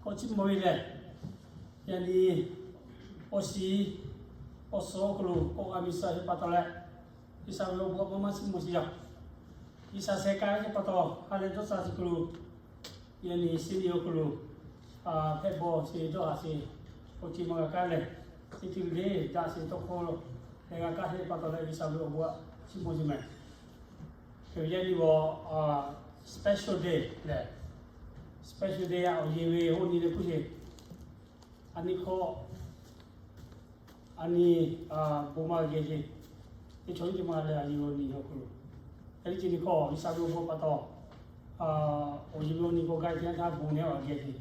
Awˬ chiˇ mvuh ve lehˬ, yaꞈ nyi awˬ shiˍ awˬ suhˍ awˬ hk'aw lo k'awꞈ g'a miˬ suhˍ ve pa taw leh, G'uiˬsha ve awˬ bon maˇ maˇ chiˇ mvuh sheˍ yaˇ. G'uiˬsha sheh k'ai ve pa taw, ha lehˬ dawˇ sha chi hk'aw lo, yaꞈ nyi chi ve awˬ hk'aw lo hpehꞈ bawˬ sheˍ dawˇ haˍ sheˍ, awˬ ceuˬ maˇ g'a kaˇ leh, chi hk'e le daꞈ sheˍ tawˇ hkawˇ leh g'a kaˇ sheˍ pa taw leh, G'uiˬsha ve awˬ bon chiˇ mvuh sheˍ mehˍ. Yaꞈ nyi g'awˬ special day lehˬ, special day awˬ yeˬ ve oˇ nyi leh k'oˆ sheˍ. A nyi hk'aw, a nyi bon maˇ geh sheˍ. Teˇ chaw nyiˇ ceuˬ maˇ leh a nyi awˬ nyi awˬ hk'aw lo, yaꞈ nyi chi nyi hk'aw G'uiˬsha ve awˬ bon pa taw, awˬ yeˬ ve oˇ nyi k'awꞈ gaˇ teˇ yanˇ htaˇ bon nehˉ awˬ geh sheˍ.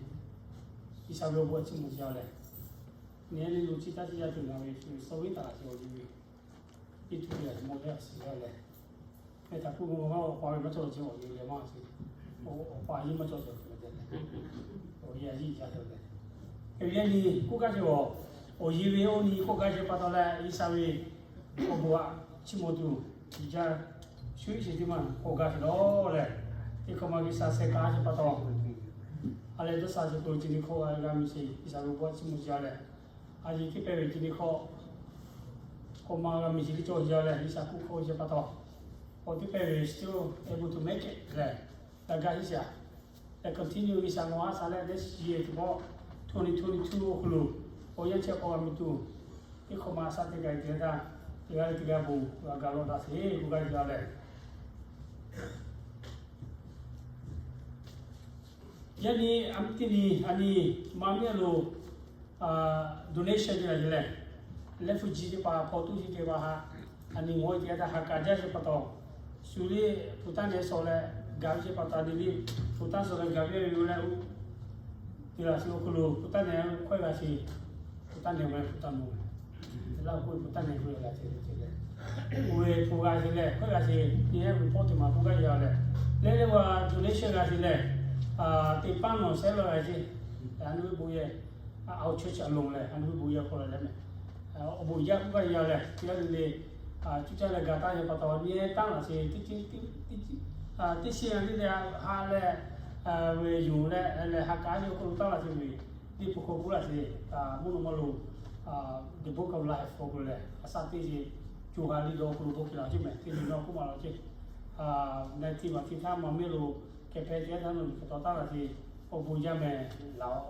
G'uiˬsha ve awˬ bon chiˇ mvuh sheˍ a lehˬ, nehˉ le lo chi taˇ teˇ yanˇ tuˬ ngaˬ ve sawˉ viˉ taˍ sheˍ awˬ yeˬ ve teˇ tuˬ yaꞈ mawˬ leh a shiˍ g'a leh, mehˆ htaꞈ k'oˆ ve maˇ awˬ pa ve maˇ cawˬ ceh awˬ yeˬ leh maˇ shiˍ. Awˬ pa yeˇ maˇ cawˬ ceh awˬ yeˬ leh, awˬ yeˬ a yiˇ jaˇ ceh leh, yaꞈ nyi k'oˆ gaˇ ceh awˬ, awˬ yeˬ ve oˇ nyi k'awꞈ gaˇ ceh pa taw leh, G'uiˬsha ve awˬ bon aꞈ chiˇ mvuh tuˬ, G'uiˬsha shu iˉ shiˍ teˇ maˬ k'awꞈ gaˇ sheˍ lawˬ leh, teˇ hk'awꞈ ma G'uiˬsha sheh k'ai sheˍ pa taw, a lehˬ dawˇ sha chi hk'aw lo chi nyi hk'aw g'a miˬ sheˍ, G'uiˬsha ve awˬ bon chiˇ mvuh sheˍ a lehˬ, a yeˬ teˇ pehˇ ve chi nyi hk'aw, k'awꞈ ma g'a miˬ sheˍ teˇ cawˬ sheˍ a lehˬ, G'uiˬsha hk'oˆ hk'aw sheˍ pa taw, k'awꞈ teˇ pehˇ ve still able to make it leh, g'a gaˇ sheˍ a leh, continue G'uiˬsha nawˬ a sha leh next year teˇ pawˆ twenty twenty-two awˬ hk'aw lo awˬ yanˇ chehˇ k'awꞈ g'a miˬ tuˬ, teˇ hk'awꞈ ma a shaˉ teˇ g'aˇ teˇ g'aˇ, teˇ g'aˇ leh teˇ g'aˇ bon g'a ga lawˬ daꞈ sheˍ k'oˆ gaˇ sheˍ a lehˬ, yaꞈ nyi a miˇ teˇ nyi a nyi ma miˇ a lo donation teˇ g'aˇ sheˍ lehˬ, refugee teˇ hpaˍ hpaw tuˇ sheˍ teˇ hpaˍ htaꞈ a nyi ngawˬ e teˇ g'aˇ htaꞈ ha k'a jaˇ sheˍ pa taw, shu le hpu taˇ nehˬ shawˍ leh gaˬ ve sheˍ pa taw, a nyi le hpu taˇ shawˍ leh gaˬ ve yoˬ leh, teˇ g'aˇ shu awˬ hk'aw lo hpu taˇ nehˬ hkawehˇ g'a sheˍ, hpu taˇ nehˬ ve hpu taˇ mawˬ ve, laˇ k'oˆ ve hpu taˇ nehˬ k'oˆ ve la ce ce leh, oˇ ve hpu g'a sheˍ leh hkawehˇ g'a sheˍ, nyi ehˉ ve hpawˇ teˇ maˬ k'oˆ gaˇ yaˇ leh, leh leh g'a donation g'a sheˍ leh, teˇ paˉ nawˬ shehˉ lawˬ g'a sheˍ, a nyi ve bon yehˬ, a awˬ church a lonˍ lehˬ a nyi ve bon yehˬ hk'aw lo leh mehˍ, awˬ bon jaˇ k'oˆ gaˇ yaˇ lehˬ, teˇ g'aˇ le le cuˇ caˇ leh ga taˇ ve pa taw, nyi ehˉ taˇ laꞈ sheˍ, teˇ sheˍ a nyi le le ha leh, ve yonˍ leh leh ha k'a ve awˬ hk'aw lo taˇ laꞈ sheˍ ve, teˇ hpu hk'aw k'oˆ laꞈ sheˍ, mvuhˇ naw ma lo the book of life awˬ hk'aw lo lehˬ, a shaˉ teˇ sheˍ co ha le dawˇ hk'aw lo bawˆ ke laˬ ceˇ mehˍ, teˇ nyi nawˬ k'oˆ ma laˬ ceˇ, na tiˇ maˬ tiˇ htaˇ ma miˇ lo kehˬ hpehˇ teˇ g'aˇ htaˇ nawˬ nyi hk'e taw taˇ laꞈ sheˍ, awˬ bon jaˇ mehˍ laˬ,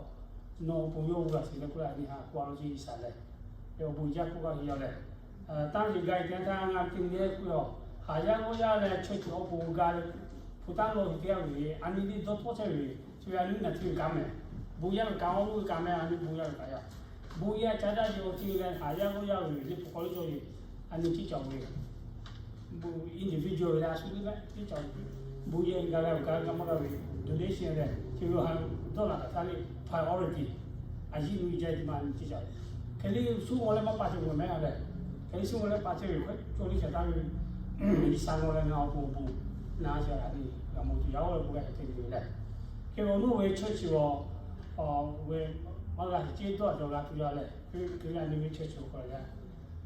nawˬ awˬ pon yawˇ hui laˬ sheˍ leh k'oˆ laꞈ nyi ha k'oˆ a law ceˇ G'uiˬsha lehˬ, awˬ bon jaˇ k'oˆ gaˇ ve yaˇ lehˬ, taˇ ve ga e teˇ g'aˇ htaˇ ngaˬ teˇ nyi k'oˆ a, haˍ yaˇ g'awˇ yaˇ leh church awˬ pon ga leh, hpu taˇ lawˬ ve teˇ g'aˇ ve, a nyi le dawˇ tawˆ chehˇ ve, chi ve a nyi naˬ hti ve kaꞈ mehˍ, bon yaˇ ve kaꞈ awˬ lo ve kaꞈ mehˍ, a nyi bon yaˇ ve kaꞈ yaˇ, bon yaˇ ca daˇ ve awˬ ceuˬ leh haˍ yaˇ g'awˇ yaˇ ve le hpu hk'aw lo cawˬ ve, a nyi ceˇ cawˬ ve individual ve leh a shu le mehˍ ceˇ cawˬ ve, bon yaˇ ve ga g'a ve kaꞈ g'a maˇ g'a ve, donation leh chi ve ha dawˇ laꞈ kaꞈ htaˇ le priority a yiˇ nu jaˇ ve teˇ ma a nyi ceˇ cawˬ ve, hk'e le shu maw leh maˇ pa cawˬ ve mehˍ a lehˬ, hk'e le shu maw leh pa cawˬ ve hk'e cawˬ le shaˍ taˇ ve, G'uiˬsha nawˬ leh ngaˬ awˬ pon bon na sheˍ a nyi g'a mawˬ tuˬ yaˇ oˇ ve k'oˆ gaˇ hk'e te ve lehˬ, hk'e awˬ nu ve church chi awˬ, ve maˇ g'a sheˍ ceˇ dawˇ a cawˬ g'a tuˬ yaˇ lehˬ, hk'e a nyi ve church chi awˬ hk'aw lo leh,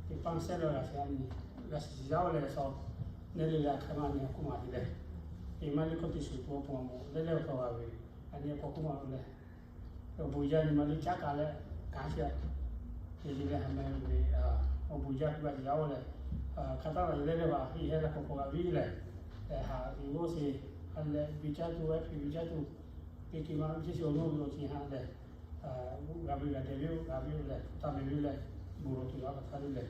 teˇ paˉ shehˉ lawˬ g'a sheˍ a nyi g'a shiˍ yaˇ oˇ leh shaw, neˇ le leh a hk'aˇ maˇ nyi k'oˆ ma te lehˬ, e maˇ le kawˇ te shuˍ tuˬ awˬ pon awˬ moˍ leh leh awˬ taw g'a ve, a nyi k'awꞈ k'oˆ ma lo leh, awˬ bon jaˇ nyi ma le caˉ k'a leh kanˉ sheˍ a, te te leh ha meh ve, awˬ bon jaˇ k'oˆ g'a yaˇ oˇ lehˬ, hk'aˬ htaˇ la leh leh va heˆ heh la k'awꞈ k'awꞈ g'a ve lehˬ, ha ve g'awˇ sheˍ, ha leh ve caˇ tuˬ, ve caˇ tuˬ, teˇ ke ma ve ceˇ sheˍ awˬ nu ve awˬ ceuˬ ha lehˬ, g'a ve g'a dehꞈ ve oˇ g'a ve oˇ lehˬ, hpu taˇ mehˍ ve leh, bon lawˬ tuˬ yaˇ hk'aˬ htaˇ le lehˬ,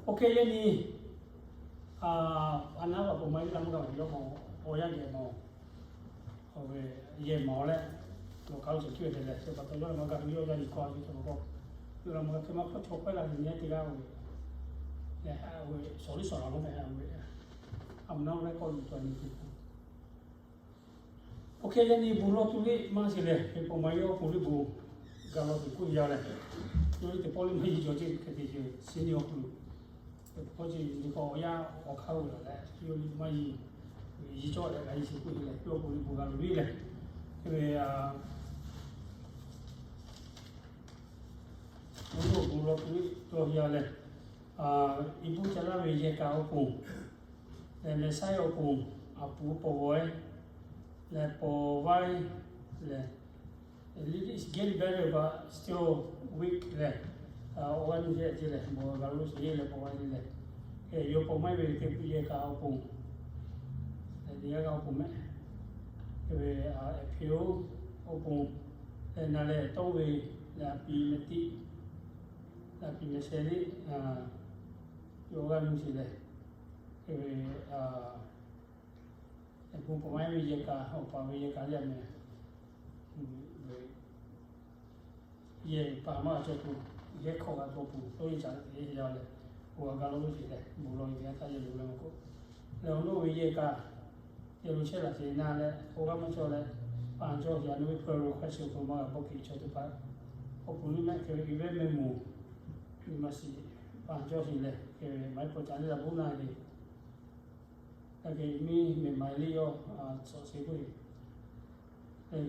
oˇ hk'e yaˇ nyi a naˉ va k'o ma iˉ la maˇ g'a ve yawˇ k'o, awˬ yanˇ geh mawˬ, awˬ ve yehˬ mawˬ leh, lawˬ k'a lo cawˬ cuˇ ve te leh, chi pa taw yawˇ leh maˇ g'a ve yawˇ yaˇ nyi kawˇ a ve cawˬ k'o, yawˇ leh maˇ g'a hk'e maˇ hk'awˇ chaw hkawehˇ la ve nyi teˇ g'aˇ ve, leh ve shawˍ liˇ shawˍ la k'oˆ meh ve, a mvuhˇ naw leh kawˆ yuˬ taw nyi te Oˇ hk'e yaˇ nyi bon lawˇ tuˬ le maˇ sheˍ lehˬ, hk'e pon ma yawˇ awˬ pon le bon ga lawˬ tuˬ k'oˆ yaˇ lehˬ, yawˇ ve teˇ pawˆ le maˇ yiˇ cawˬ ceˇ hk'e te ce, shinˉ nyi awˬ hk'aw lo, teˇ pawˆ ce nyi k'o awˬ yanˇ awˬ hk'aˇ g'uiˬ laˬ leh, yawˇ le maˇ yiˇ, yiˇ cawˇ leh g'a yiˇ sheˍ k'oˆ leh, yawˇ awˬ pon le bon ga lawˬ le lehˬ, hk'e ve bon lawˇ tuˬ le cawˬ yaˇ lehˬ, iˉ buˆ ca laˇ ve yehˬ kaꞈ awˬ pon, lehˬ mehˍ saiˉ awˬ pon, a puˍ pawˬ g'awˬ ehˉ, lehˬ, pawˍ vaiˇ lehˬ, it's getting better but still weak lehˬ, awˬ g'aˇ nuˇ chehˇ ce lehˬ, bon ga lo sheˍ lehˬ, pawˍ vaiˇ lehˬ, yawˇ pawˆ maˇ ve teˇ puiˉ yehˬ kaꞈ awˬ pon, teˇ g'aˇ awˬ pon mehˆ, hk'e ve, hpehꞈ-oˬ, awˬ pon lehˬ, na lehˬ tawˇ ve lehˬ, a piˍ mehˍ tiˆ, a piˍ mehˍ sheh liˆ, yawˇ g'aˇ nuˇ sheˍ lehˬ, hk'e ve, bon pawˍ maˇ ve yehˬ kaꞈ, awˬ paˍ ve yehˬ kaꞈ lehˬ mehˍ, yehˬ paˍ maˇ cawˬ tuˬ, yehˬ hkawˇ g'a tuˬ awˬ pon, tawˇ yehˬ caꞈ teꞈ yaˇ lehˬ, bon ga lo sheˍ lehˬ, bon lawˬ ve teˇ yanˇ htaˇ yehˬ lo leh maˇ k'oˆ, lehˬ awˬ nuˇ ve yehˬ kaꞈ, yehˬ lo chehˇ laˬ ce na leh, awˬ g'aˇ maˇ cawˬ leh, paˍ cawˬ yaꞈ nu ve hpu lo hk'a shuˍ awˬ pon maˇ g'a bawˆ kiꞈ chaw teˇ hpaˍ, awˬ pon liˇ mehˆ hk'e ve event meh moˍ, maˇ shiˍ, paˍ cawˬ sheˍ lehˬ, hk'e ve maˇ heˆ k'o caꞈ liˇ la boˆ na ve, a ke miˇ mehˍ ma liˇ yawˇ, tsuhꞈ sheˍ k'oˆ ve,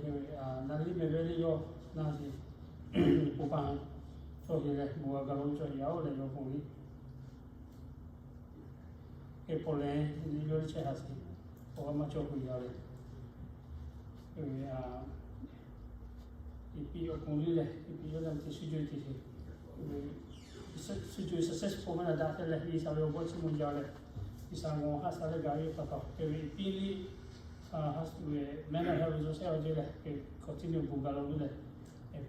na liˇ mehˍ ve liˇ yawˇ na sheˍ, bon paˍ cawˬ sheˍ lehˬ, bon ga ga lo cawˬ yaˇ-oˬ lehˬ, yawˇ pon liˇ hk'e pawˆ leh, liˇ yawˇ liˇ chehˇ ha sheˍ, awˬ g'aˇ maˇ cawˬ k'oˆ yaˇ lehˬ, a, iˉ piˇ awˬ pon liˇ lehˬ, iˉ piˇ yawˇ na teˇ shu juˇ teˇ sheˍ, shu juˇ successful maˇ na daꞈ te leh, G'uiˬsha ve awˬ bon chiˇ mvuh jaˇ leh, G'uiˬsha ngaˬ haꞈ shaˍ leh gaˬ ve pa taw, hk'e ve iˉ piˇ liˇ, a, mental health ve zo shehˇ awˬ jeˇ lehˬ, hk'e continue bon ga lo liˇ lehˬ,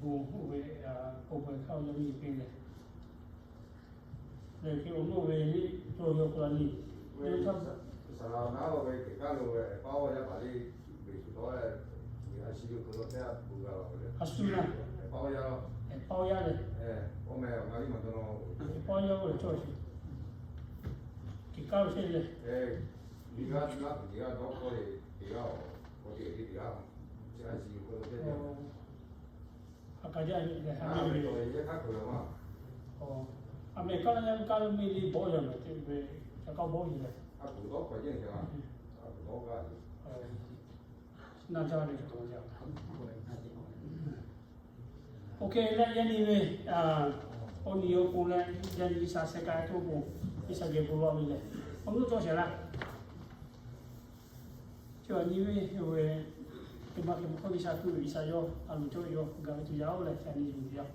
bon oˇ ve, a, bon bon hk'aˇ awˬ yaˇ miˇ piˇ lehˬ, lehˬ hk'e awˬ nuˇ ve liˇ cawˬ yaw k'o la ni, a shu na, a paˇ yaˇ lehˬ, a paˇ yaˇ lehˬ cawˬ sheˍ, kehˬ kaˇ lo sheˍ lehˬ, a kaˍ jaˇ ve lehˬ, a meh kaˇ laˇ yaˇ kaˇ lo meh liˇ bawˆ yaˇ mehˍ teˇ ve, ca kaˇ bawˆ ve lehˬ, na jaˇ ve, oˇ hk'e leh yaˇ nyi ve, awˬ nyi awˬ pon leh, yaˇ nyi G'uiˬsha sheh k'ai tuˬ awˬ pon, G'uiˬsha geh bon lawˬ ve lehˬ, awˬ nuˇ cawˬ sheˍ laˇ. Chi awˬ nyi ve, oˇ ve, teˇ maˇ hk'e mvuhˇ hkawˇ G'uiˬsha tuˬ ve G'uiˬsha yawˇ a loˍ cawˇ ve yawˇ gaˬ ve tuˬ yaˇ-oˬ lehˬ, yaˇ nyi yuˬ ve yaˇ,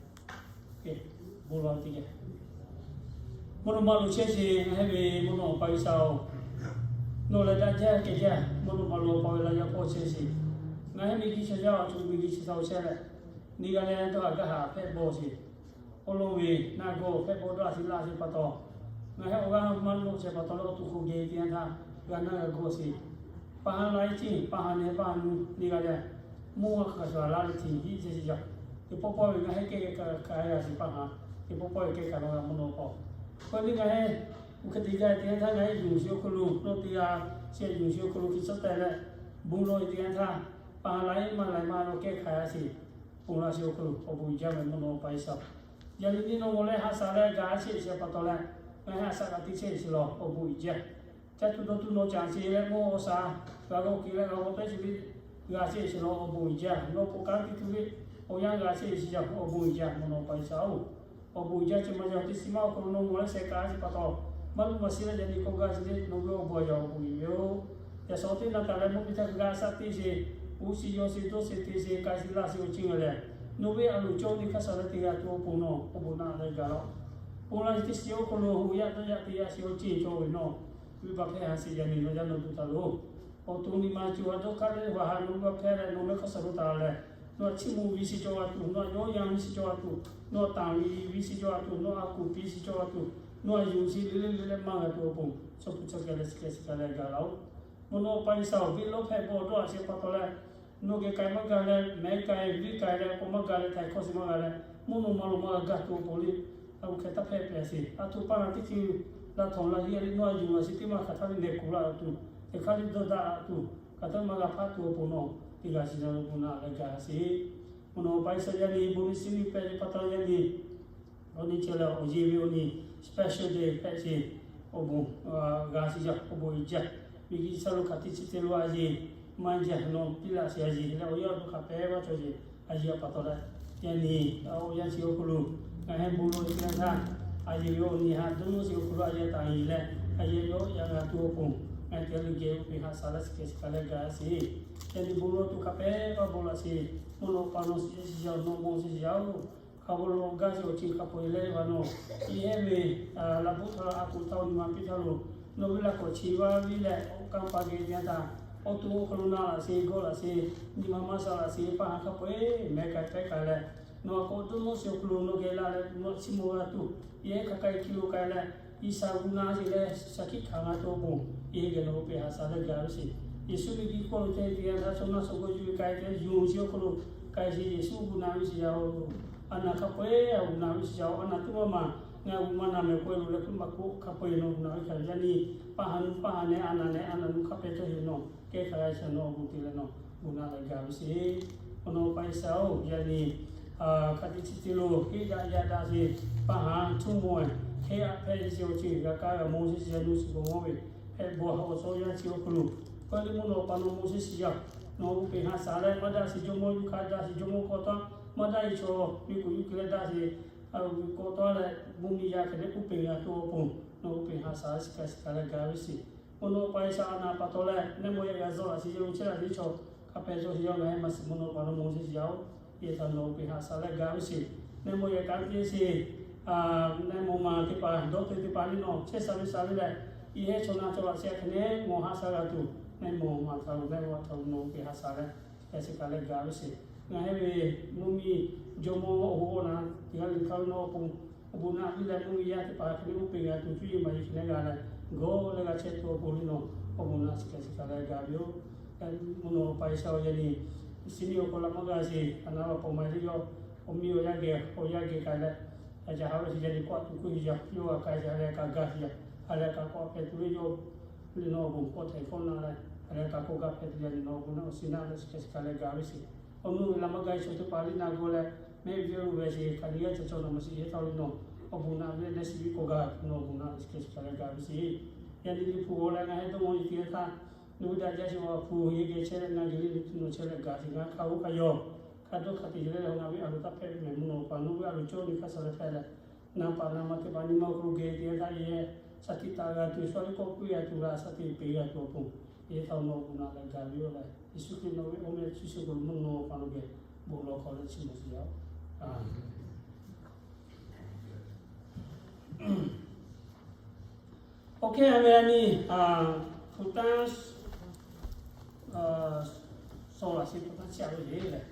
bon lawˬ ve teˇ geh, mvuhˇ naw ma loˍ chehˇ sheˍ. Ngaˬ hui ve mvuhˇ naw pa G'uiˬsha-oˬ, nawˬ lehˬ daꞈ jaˇ kehˬ jaˇ, mvuhˇ naw ma loˍ paw ve laˇ yaˇ hpawˇ chehˇ sheˍ. Ngaˬ hui miˬguiˬ chi shaw a cuˬ miˬguiˬ chi shaw chehˇ leh, nyi g'a leh tawˇ hk'aˬ gaˇ haꞈ hpehꞈ bawˬ sheˍ. Awˬ lawn ve naˆ gawˇ hpehꞈ bawˬ dawˇ a shiˍ laˇ sheˍ pa taw, ngaˬ hui awˬ g'aˇ maˇ nawꞈ chehˇ pa taw leh awˬ to hk'oˆ geh teˇ yanˇ htaˇ g'a naˆ g'a gawˇ sheˍ. Paˍ ha la e ciˇ, paˍ ha nehˬ paˍ ha nu nyi g'a leh, mvuhˇ g'a hk'aˬ shaˍ laˇ ve tiꞈ hiˆ chehˇ sheˍ jaˇ. Teˇ pawˆ pawˆ ve ngaˬ hui kehˉ kehˉ kaꞈ k'ai g'a sheˍ paˍ ha, teˇ pawˆ pawˆ ve kehˉ kaꞈ nawˬ g'a mvuhˇ naw paw. K'o nyi ngaˬ hui oˇ hk'e te g'a teˇ yanˇ htaˇ ngaˬ hui yonˍ sheˍ awˬ hk'aw lo, nawˬ teˇ g'aˇ shehˍ yonˍ sheˍ awˬ hk'aw lo hk'e tcuhˉ teh leh, bon lawˬ ve teˇ yanˇ htaˇ, paˍ ha la e maˇ la e maˇ nawˬ kehˉ hk'aˬ g'a sheˍ. Ponˬ laˇ sheˍ awˬ hk'aw lo awˬ bon uiˍ jaˇ ve mvuhˇ naw pa G'uiˬsha, yaꞈ nyi nyi nawˬ g'aw leh haꞈ shaˍ leh gaˬ sheˍ sheˍ pa taw leh, ngaˬ hui haꞈ shaˍ kaꞈ teˇ chehˇ sheˍ lawˬ awˬ bon uiˍ jaˇ. Caˇ tuˬ dawˇ tuˬ nawˬ caˍ sheˍ leh mvuhˇ awˬ shaˍ g'a g'aw kehˬ leh g'a g'aw tehˉ sheˍ ve, g'a sheˍ sheˍ lawˬ awˬ bon uiˍ jaˇ. Nawˬ k'oˆ kaˉ teˇ tuˬ ve awˬ yanˇ g'a sheˍ sheˍ jaˇ awˬ bon uiˍ jaˇ mvuhˇ naw pa G'uiˬsha-oˬ. Awˬ bon uiˍ jaˇ chi ma jaˇ teˇ shiˍ maˇ awˬ hk'aw lo nawˬ g'aw leh sheh k'ai sheˍ pa taw, maˇ luˇ maˇ shiˍ leh yaꞈ nyi k'oˆ gaˇ sheˍ le, nawˬ ve awˬ bon a yaꞈ awˬ bon uiˍ ve-oˬ. Yaꞈ shaw teˇ naˬ taˍ leh mvuhˇ miˬ htaˇ hk'a gaˇ shaˆ teˇ sheˍ, uˉ shiˍ yaw sheˍ dawˇ sheˍ te sheˍ k'ai sheˍ laˇ sheˍ awˬ ciˇ ngaˬ lehˬ, nawˬ ve a loˍ cawˇ ve hk'a shaˍ leh teˇ g'aˇ tuˬ awˬ pon nawˬ awˬ bon naˆ leh gaˬ laˇ-oˬ. Ponˬ laˇ sheˍ teˇ shiˍ awˬ hk'aw lo hoꞈ yaˇ dawˇ yaˇ te yaˇ sheˍ awˬ ciˇ cawˇ ve nawˬ, venˇ baˆ hpehˇ ha sheˍ yaꞈ nyi nawˬ yaˇ nawˬ tuˬ taˍ loˬ. Awˬ to nyi ma cawˬ a dawˇ hk'aˇ leh vaˬ ha nawˬ venˇ baˆ hpehˇ leh nawˬ mehˆ hk'aˇ shaˍ lo taˍ leh, nawˬ a chiˇ mvuh ve shiˍ cawˇ g'a tuˬ, nawˬ a yawˇ yanˇ ve shiˍ cawˇ g'a tuˬ, nawˬ a tanˬ ve ve shiˍ cawˇ g'a tuˬ, nawˬ a yonˍ shiˍ le le le le maˇ g'a tuˬ awˬ pon, chaw hpu chaw keh leh chi keh chi keh leh gaˬ laˇ-oˬ. Mvuhˇ naw pa G'uiˬsha awˬ venˇ lawˇ hpehꞈ bawˬ dawˇ a sheˍ pa taw leh, nawˬ geh k'ai maˇ gaˬ leh, mehˉ k'ai venˇ k'ai leh k'o maˇ gaˬ leh htaiˍ hkawˇ sheˍ maˇ g'a leh, mvuhˇ naw ma lo maˇ g'a gaˬ tuˬ awˬ pon le, a loˍ hk'e taˇ hpehꞈ pehˍ sheˍ. A htoꞈ pa naˬ teˇ hkui la htawnˍ la hiˆ a le nawˬ a yonˍ a shiˍ teˇ maˇ hk'aˬ htaˇ le nehˬ kuˬ laˇ tuˬ, teˇ hk'aˇ le dawˇ daꞈ tuˬ, hk'aˬ htaˇ maˇ g'a hpaˇ tuˬ awˬ pon nawˬ teˇ g'aˇ shiˍ na lo bon naˆ leh gaˬ sheˍ. Mvuhˇ naw pa G'uiˬsha yaꞈ nyi bon nyi shiˍ nyi pehꞈ ve pa taw yaꞈ nyi, awˬ nyi ceh leh awˬ yeˬ ve awˬ nyi special day hpehꞈ sheˍ. Awˬ bon g'a shiˍ jaˇ, awˬ bon uiˍ jaˇ. Miˬguiˬ chi lo hk'aˬ teˇ chi te lo a yeˬ maˇ jaˇ, nawˬ piˇ laˇ sheˍ a yeˬ leh awˬ yanˇ awˬ to hk'aˬ pehˉ vaˇ cawˬ sheˍ a yeˬ a pa taw leh, yaꞈ nyi awˬ yanˇ chi awˬ hk'aw lo ngaˬ hui bon lawˬ ve teˇ yanˇ htaˇ, a yeˬ ve awˬ nyi haꞈ dawˇ nawˇ sheˍ awˬ hk'aw lo a yeˬ taˍ yeˬ leh, a yeˬ yawˇ yaꞈ g'a tuˬ awˬ pon, ngaˬ hui teˇ g'aˇ le geh oˇ hk'e haꞈ shaˍ laˇ chi keh chi keh leh gaˬ sheˍ. Yaꞈ nyi bon lawˬ tuˬ hk'a pehˉ paˇ bon laꞈ sheˍ. Mvuhˇ naw pa naw shiˍ shiˍ yaˇ-oˬ, nawˬ bon shiˍ shiˍ yaˇ-oˬ. Hk'a bon lawˬ gaˇ sheˍ awˬ ceuˬ hk'a peu-eˬ leh g'a nawˬ, i hehˉ ve laꞈ bvuhˆ htaˇ, a kuˬ htaˇ, awˬ nyi ma piˇ htaˇ lo, nawˬ ve laꞈ k'awꞈ chi vaˇ viˇ leh, oˇ kanˇ pa geh nyi-a htaˇ, awˬ to awˬ hk'aw lo na laꞈ sheˍ, gawˇ laꞈ sheˍ, nyi ma maˇ sha laꞈ sheˍ, paˇ ha hk'a peu-eˬ meh k'ai pehˉ k'ai leh, nawˬ a k'awꞈ dawˇ nawˇ sheˍ awˬ hk'aw lo nawˬ geh la leh, nawˬ chiˇ mvuh g'a tuˬ, i hehˉ hk'a k'ai ki lo k'ai leh, Iˉsaˍ g'uˇ na sheˍ leh shaˍ hkiˆ hkanˍ g'a tuˬ awˬ pon, i hehˉ geh nawˬ hui peꞈ haꞈ shaˍ leh gaˬ ve sheˍ. Yeˍsuˆ ve ki k'oˆ lo te te g'a htaˇ, chaw na chaw k'o yuˬ ve k'ai te yonˍ chi awˬ hk'aw lo k'ai sheˍ. Yeˍsuˆ g'uˇ na ve sheˍ yaˇ-oˬ, a naˬ hk'a peu-eˬ a g'uˇ na ve sheˍ yaˇ-oˬ, a naˬ tuˉ maˇ maˬ, ngaˬ g'uˇ maˇ na meh k'oˆ-e lo leh k'oˆ maˇ k'oˆ, hk'a peu-eˬ nawˬ g'uˇ na ve hkanˍ yaˇ nyi, paˇ ha nu paˇ ha neh, a naˬ neh a naˬ nu hk'a peu-eˬ cawˇ sheˍ nawˬ kehˉ hk'a g'a shaˍ nawˬ awˬ bon te leh nawˬ g'uˇ na leh gaˬ ve sheˍ. Awˬ naw pa Iˉsaˍ-oˬ, yaꞈ nyi hk'a te chi te lo heˆ daꞈ yaꞈ daꞈ sheˍ, paˇ ha htuˇ mawˬ-e, heˆ aꞈ hpehꞈ sheˍ awˬ ceuˬ g'a kaˇ g'a mawˬ sheˍ shiˍ yaˇ nu shiˍ bon mawˇ ve, hpehꞈ bon ha awˬ shawˉ yaˇ chi awˬ hk'aw lo, k'oˆ le mvuhˇ naw pa naw mawˬ sheˍ shiˍ yaˇ, nawˬ hui peꞈ haꞈ shaˍ leh maˇ daꞈ sheˍ jawˇ mawˇ yuˇ hk'aˇ daꞈ sheˍ jawˇ mawˇ k'awꞈ taˉ, maˇ daꞈ-e chaw miˬ kuˬ yuˇ kuˬ leh daꞈ sheˍ, k'awꞈ taˉ leh mvuhˇ miˬ yaˇ hk'e leh k'oˆ peꞈ g'a tuˬ awˬ pon, nawˬ hui peꞈ haꞈ shaˍ shiˍ kaꞈ shiˍ kaꞈ leh gaˬ ve sheˍ. Mvuhˇ naw pa Iˉsaˍ a naˬ pa taw leh nehˇ maw yaꞈ g'a zuhˆ laꞈ sheˍ, yawˇ hui chehˇ laꞈ sheˍ chaw hk'a peu-eˬ cawˇ sheˍ yaˇ ngaˬ heˆ maˇ shiˍ mvuhˇ naw pa naw mawˬ sheˍ shiˍ yaˇ-oˬ, yehˬ htaꞈ nawˬ hui peꞈ haꞈ shaˍ leh gaˬ ve sheˍ. Nehˇ maw yaꞈ kaꞈ te sheˍ, nehˇ maw ma teˇ hpaˍ dawˇ te teˇ hpaˍ le nawˬ chehˇ sha ve sha ve leh, i hehˉ chaw na chaw laꞈ sheh hk'e nehˇ maw haˆ sha g'a tuˬ, nehˇ maw ma htaꞈ lo nehˇ maw htaꞈ lo nawˬ hui peꞈ haꞈ shaˍ leh, shiˍ kaꞈ shiˍ kaꞈ leh gaˬ ve sheˍ. Ngaˬ heˆ ve mvuhˇ miˬ jawˇ mawˇ awˬ hoꞈ awˬ na teˇ g'aˇ le hk'a ve nawˬ awˬ pon, awˬ bon naꞈ piˇ leh mvuhˇ miˬ yaˇ teˇ hpaˍ hk'e nehˇ k'oˆ peꞈ g'a tuˬ cuˇ yiˍ maˍ yiˍ hk'e nehˇ g'a leh, gawˇ leh g'a chehˇ tuˬ awˬ pon le nawˬ awˬ bon naꞈ shiˍ kaꞈ shiˍ kaꞈ leh gaˬ ve yoˬ. Mvuhˇ naw pa Iˉsaˍ yaˇ nyi, shiˍ nyi awˬ hk'aw laꞈ maˇ g'a sheˍ, a naˬ laꞈ paw ma le yawˇ, awˬ miˇ awˬ yaˇ geh awˬ yaˇ geh k'ai leh, a jaˇ ha ve shiˍ yaˇ nyi kawˆ tuˬ k'oˆ ve yaˇ, yawˇ g'a k'ai yaˇ leh kaꞈ gaˇ shiˍ yaˇ, a leh kaꞈ kawˆ hpehꞈ tuˬ ve yawˇ le nawˬ awˬ bon kawˆ htehꞈ kawˆ na leh, a leh kaꞈ kawˆ gaˇ hpehꞈ tuˬ yaˇ nyi nawˬ awˬ bon naꞈ awˬ shiˍ naꞈ leh shiˍ kaꞈ shiˍ kaꞈ leh gaˬ ve sheˍ. Awˬ nu ve laꞈ maˇ g'a-e chaw teˇ hpaˍ le na gawˇ leh, mehˆ viˉ lo ve sheˍ hk'aˬ nyi g'aˇ ca caw na maˬ shiˍ yehˬ htaˇ le nawˬ awˬ bon naꞈ ve leh shiˍ viˉ k'awꞈ gaˇ nawˬ awˬ bon naꞈ leh shiˍ kaꞈ shiˍ kaꞈ leh gaˬ ve sheˍ. Yaꞈ nyi liꞈ hpu g'aw leh ngaˬ heˆ dawˇ mawˇ nyi te htaˇ, nawˬ hui daꞈ jaˇ sheˍ awˬ hpu yehˬ geh chehˇ leh ngaˬ geh le nawˬ chehˇ leh gaˬ sheˍ, ngaˬ hk'a g'oˆ hk'a yaw, hk'a dawˇ hk'a te leh ngaˬ ve a loˍ taˇ hpehꞈ ve mehˍ mvuhˇ naw pa nawˬ ve a loˍ cawˇ nyi hk'a sha leh hpehꞈ leh, naˍ paˍ naˍ ma teˇ hpaˍ nyi ma awˬ hk'aw lo geh te htaˇ yehˬ shaˍ tiꞈ taˍ g'a tuˬ, sha tiꞈ kawˆ puiˉ g'a tuˬ, g'a shaˍ tiꞈ peꞈ g'a tuˬ awˬ pon, yehˬ htaꞈ nawˬ awˬ bon naꞈ leh gaˬ ve yoˬ leh, Yeˍsuˆ Hkriꞈ nawˬ ve awˬ meh chi shu k'o mvuhˇ naw pa nawˬ geh bon lawˬ hk'aw leh chi mawˬ sheˍ yaˇ-oˬ. Oˇ hk'e a ve a nyi, hpu tanˇ, saw laꞈ sheˍ hpu tanˇ chiˇ aꞈ ve le lehˬ,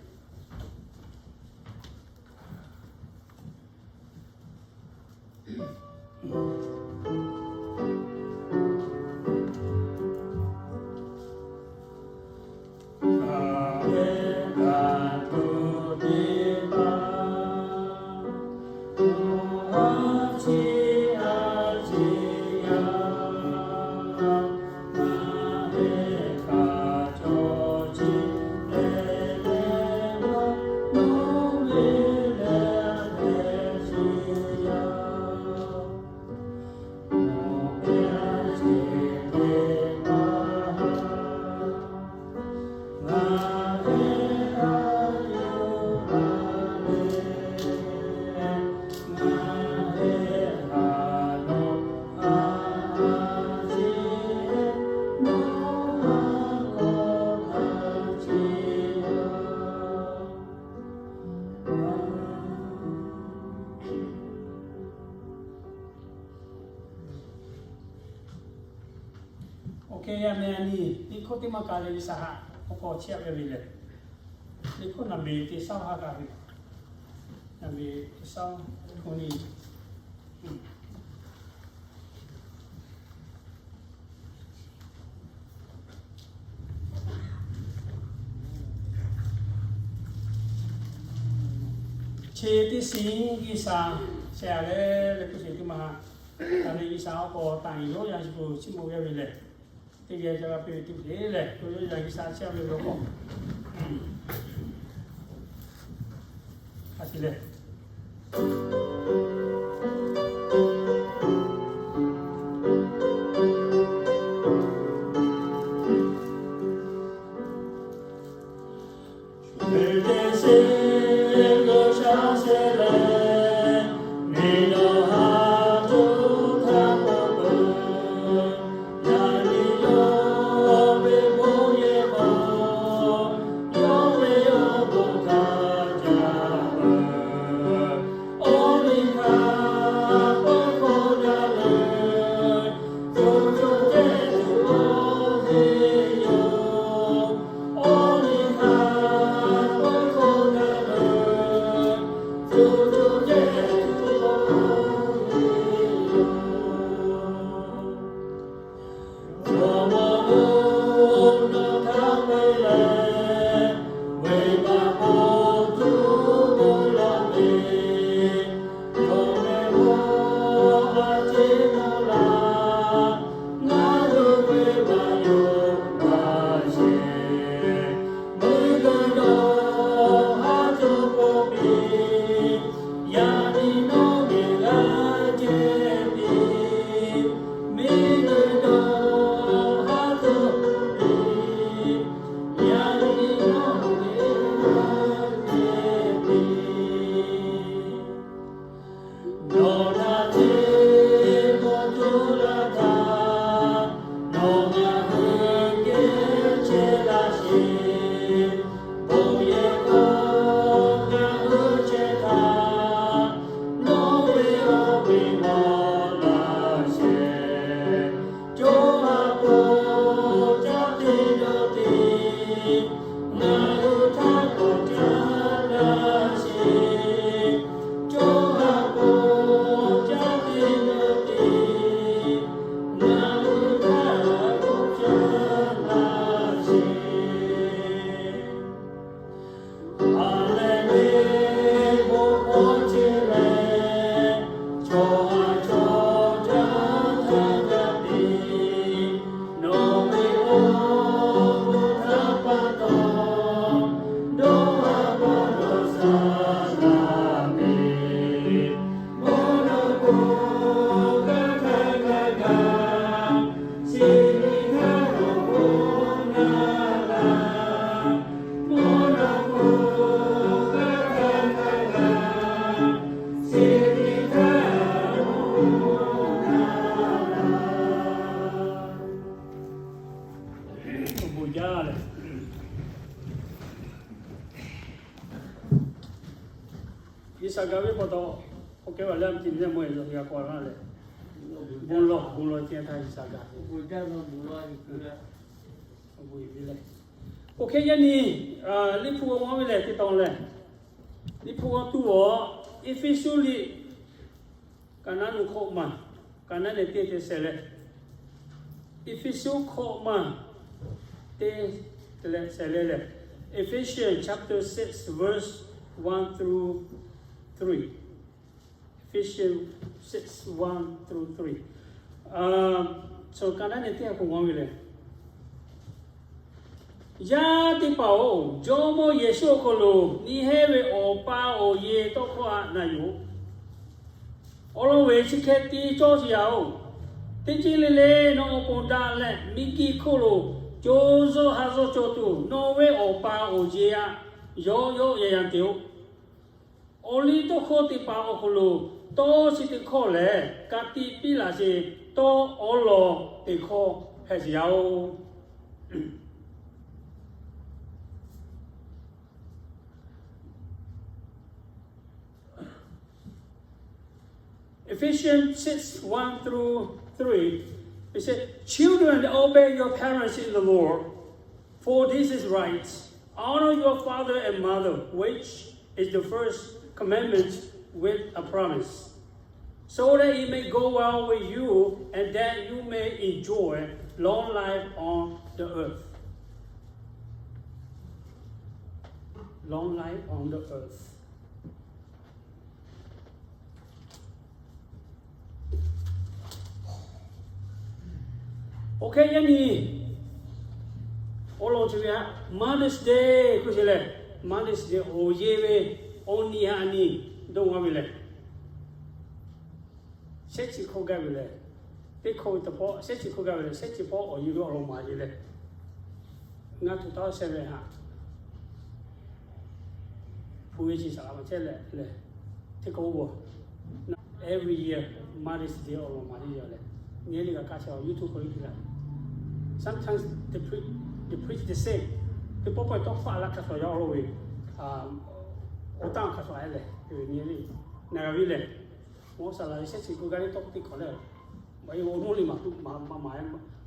Oˇ hk'e a meh a nyi, liꞈ hkawˇ teˇ maˇ ka leh G'uiˬsha haꞈ awˬ hk'aw chiˇ aꞈ ve lehˬ, liꞈ hkawˇ naˍ meˍ teˇ shaˉ haˉ ka ve, naˍ meˍ teˇ shaˉ hk'aw nyi Chi teˇ shiˍ G'uiˬsha sheh a leh leh hpu shehˍ teˇ ma ha, taˍ ve G'uiˬsha awˬ hk'aw taˍ nyi yawˇ yaˇ shiˍ k'o chiˇ mvuh g'a ve lehˬ, teˇ geh ca g'a piˇ ve teˇ hk'e lehˬ, to yawˇ yaˇ G'uiˬsha chiˇ aꞈ ve awˬ hk'aw, a shiˍ lehˬ Awˬ bon jaˇ leh, G'uiˬsha gaˬ ve pa taw, awˬ kehˉ ve leh a ti ve mawˬ e la g'a k'aw laˇ leh, bon lawˬ bon lawˬ ceh htaˇ G'uiˬsha gaˬ ve. Awˬ bon jaˇ ve leh, awˬ bon jaˇ ve leh, awˬ hk'e yaˇ nyi, Liꞈ hpu g'aw ve lehˬ teˇ tawn lehˬ, Liꞈ hpu g'aw tuˬ awˬ, Eˇfeˇsuꞈ liꞈ kaˍ naˉ nu hkawꞈ maˬ, kaˍ naˉ leh teˇ te shehˍ leh, Eˇfeˇsuꞈ hkawꞈ maˬ teˇ te leh shehˍ leh lehˬ, Ephesians chapter six, verse one through three. Ephesians six, one through three. Kaˍ naˉ leh teˇ a k'o g'aw ve lehˬ, Yaˇ teˇ hpaˍ-oˬ, Jawˇmawˇ Yeˍsuˆ awˬ hk'aw lo nyi hehnˇ ve awˬ pa awˬ e tawˇ hkawˇ htaꞈ na yoˬ. Awˬ lawn ve chi hk'e te cawˇ sheˍ yaˇ-oˬ, teˇ ceuˬ le le nawˬ awˬ pon daꞈ leh, miˬguiˬ hk'oˆ lo co zuhˆ ha zuhˆ cawˬ tuˬ nawˬ ve awˬ pa awˬ e htaꞈ yawˆ yawˆ yan yan te-oˆ. Awˬ liˇ tawˇ hkawˇ teˇ hpaˍ awˬ hk'aw lo tawˇ chi teˇ hkawˇ lehˬ, ka tiꞈ piˇ laꞈ sheˍ tawˇ awˉ law teˇ hkawˇ hpehꞈ sheˍ yaˇ-oˬ. Ephesians six, one through three, it said, Children, obey your parents in the Lord, for this is right. Honor your father and mother, which is the first commandment with a promise, so that it may go well with you and that you may enjoy long life on the earth. Long life on the earth. Awˬ hk'e yaˇ nyi, awˬ lawn chi ve htaꞈ Mother's Day k'oˆ sheˍ lehˬ, Mother's Day awˬ e ve awˬ nyi htaꞈ a nyi dawˇ g'a ve lehˬ, shehˉ chi hkawˇ gaˇ ve lehˬ, teˇ hkawˇ ve teˇ pawˆ, shehˉ chi hkawˇ gaˇ ve lehˬ, shehˉ chi hpawˇ awˬ e ve awˬ lawn maˍ ve lehˬ, ngaˬ tuˬ taˇ sheh ve htaꞈ hpu ve chi saˍ laꞈ ma chehˇ leh lehˬ, teˇ hkawˇ oˇ ve, every year Mother's Day awˬ lawn maˍ ve yoˬ lehˬ, nyi le g'a kaˇ chehˇ a, YouTube hk'aw lo hk'e la. Sometimes they preach, they preach the same. Teˇ pawˆ pawˆ tawˇ hkawˇ a laˇ hk'a shuˍ yaˇ awˬ lawn ve, awˬ tanˇ hk'a shuˍ a lehˬ, nyi le, na g'a ve lehˬ, awˬ saˍ laꞈ ve shehˉ chi hkawˇ gaˇ ve tawˇ teˇ hkawˇ lehˬ, maˇ heˆ, awˬ nuˇ le maˍ tuˬ maˇ maˍ,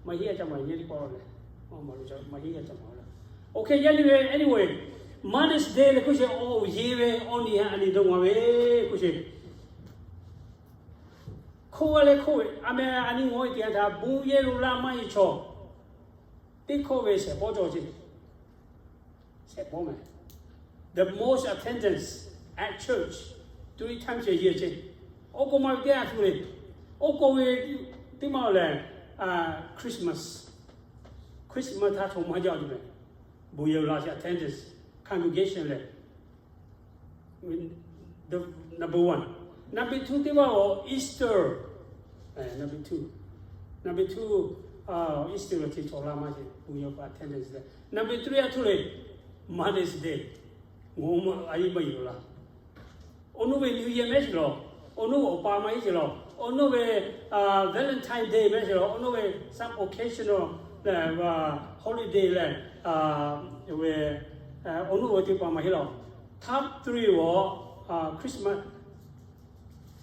maˇ heˆ a ca maˍ nyi le k'o lehˬ, maˇ maˍ lo ca maˇ heˆ a ca maˍ lehˬ. Awˬ hk'e yaˇ nyi ve anyway, Mother's Day lehˬ hk'oˆ sheˍ awˬ e ve awˬ nyi htaꞈ a nyi dawˇ g'a ve k'oˆ sheˍ. Hk'oˆ g'a leh hk'oˆ ve a meh a nyi ngaˬ hui teˇ g'aˇ htaꞈ bon yehˬ lo laˇ maˇ heˆ chaw, teˇ hkawˇ ve shehˍ pawˆ cawˬ ce. Shehˍ pawˆ meh. The most attendance at church three times a year ce. Oˇ k'o maˇ ve teˇ g'aˇ htu le. Oˇ k'o ve teˇ maˇ lehˬ, Christmas. Christmas htaˇ chaw maˇ jaˇ ve meh. Bon yehˬ lo laˇ ce attendance, congregation lehˬ. Number one. Number two teˇ maˇ awˬ Easter. Number two, number two, Easter lo ce chaw laˇ maˇ ce, bon yehˬ lo attendance lehˬ. Number three a htu le, Mother's Day. Ngaˬ hui a yehˬ maˇ yehˬ lo laˇ. Awˬ nuˇ ve New Year mehˉ sheˍ lawˬ, awˬ nuˇ ve awˬ pa maˇ heˆ sheˍ lawˬ, awˬ nuˇ ve Valentine Day mehˉ sheˍ lawˬ, awˬ nuˇ ve some occasional leh holiday leh, ve, awˬ nuˇ ve teˇ pa maˇ heˆ lawˬ. Top three awˬ, Christmas,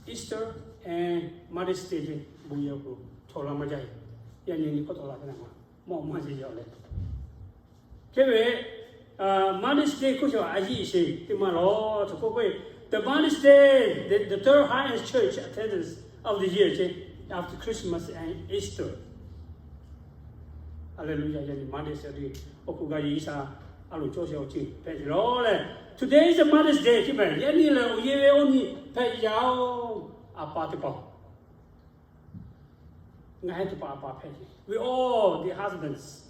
Easter and Mother's Day ce, bon yehˬ awˬ hk'aw lo chaw laˇ maˇ jaˇ ve. Yaˇ nyi nyi hkawˇ tawˆ la ve na ma, maˇ maˇ ce yaˇ leh. Hk'e ve, Mother's Day k'oˆ chi a yiˇ sheˍ teˇ maˇ lawˬ. Chi k'oˆ k'o, the Mother's Day, the, the third highest church attendance of the year, after Christmas and Easter. Hallelujah, yaꞈ nyi Mother's Day awˬ hk'oˆ gaˇ G'uiˬsha a loˍ cawˇ sheˍ awˬ ceuˬ hpehꞈ ve lawˬ leh, today is the Mother's Day chi mehˍ. Yaꞈ nyi lehˬ awˬ yeˇ ve awˬ nyi hpehꞈ yaˇ-oˬ, a pa teˇ hpaˍ. Ngaˬ hui teˇ hpaˍ a pa hpehꞈ ve, we all the husbands,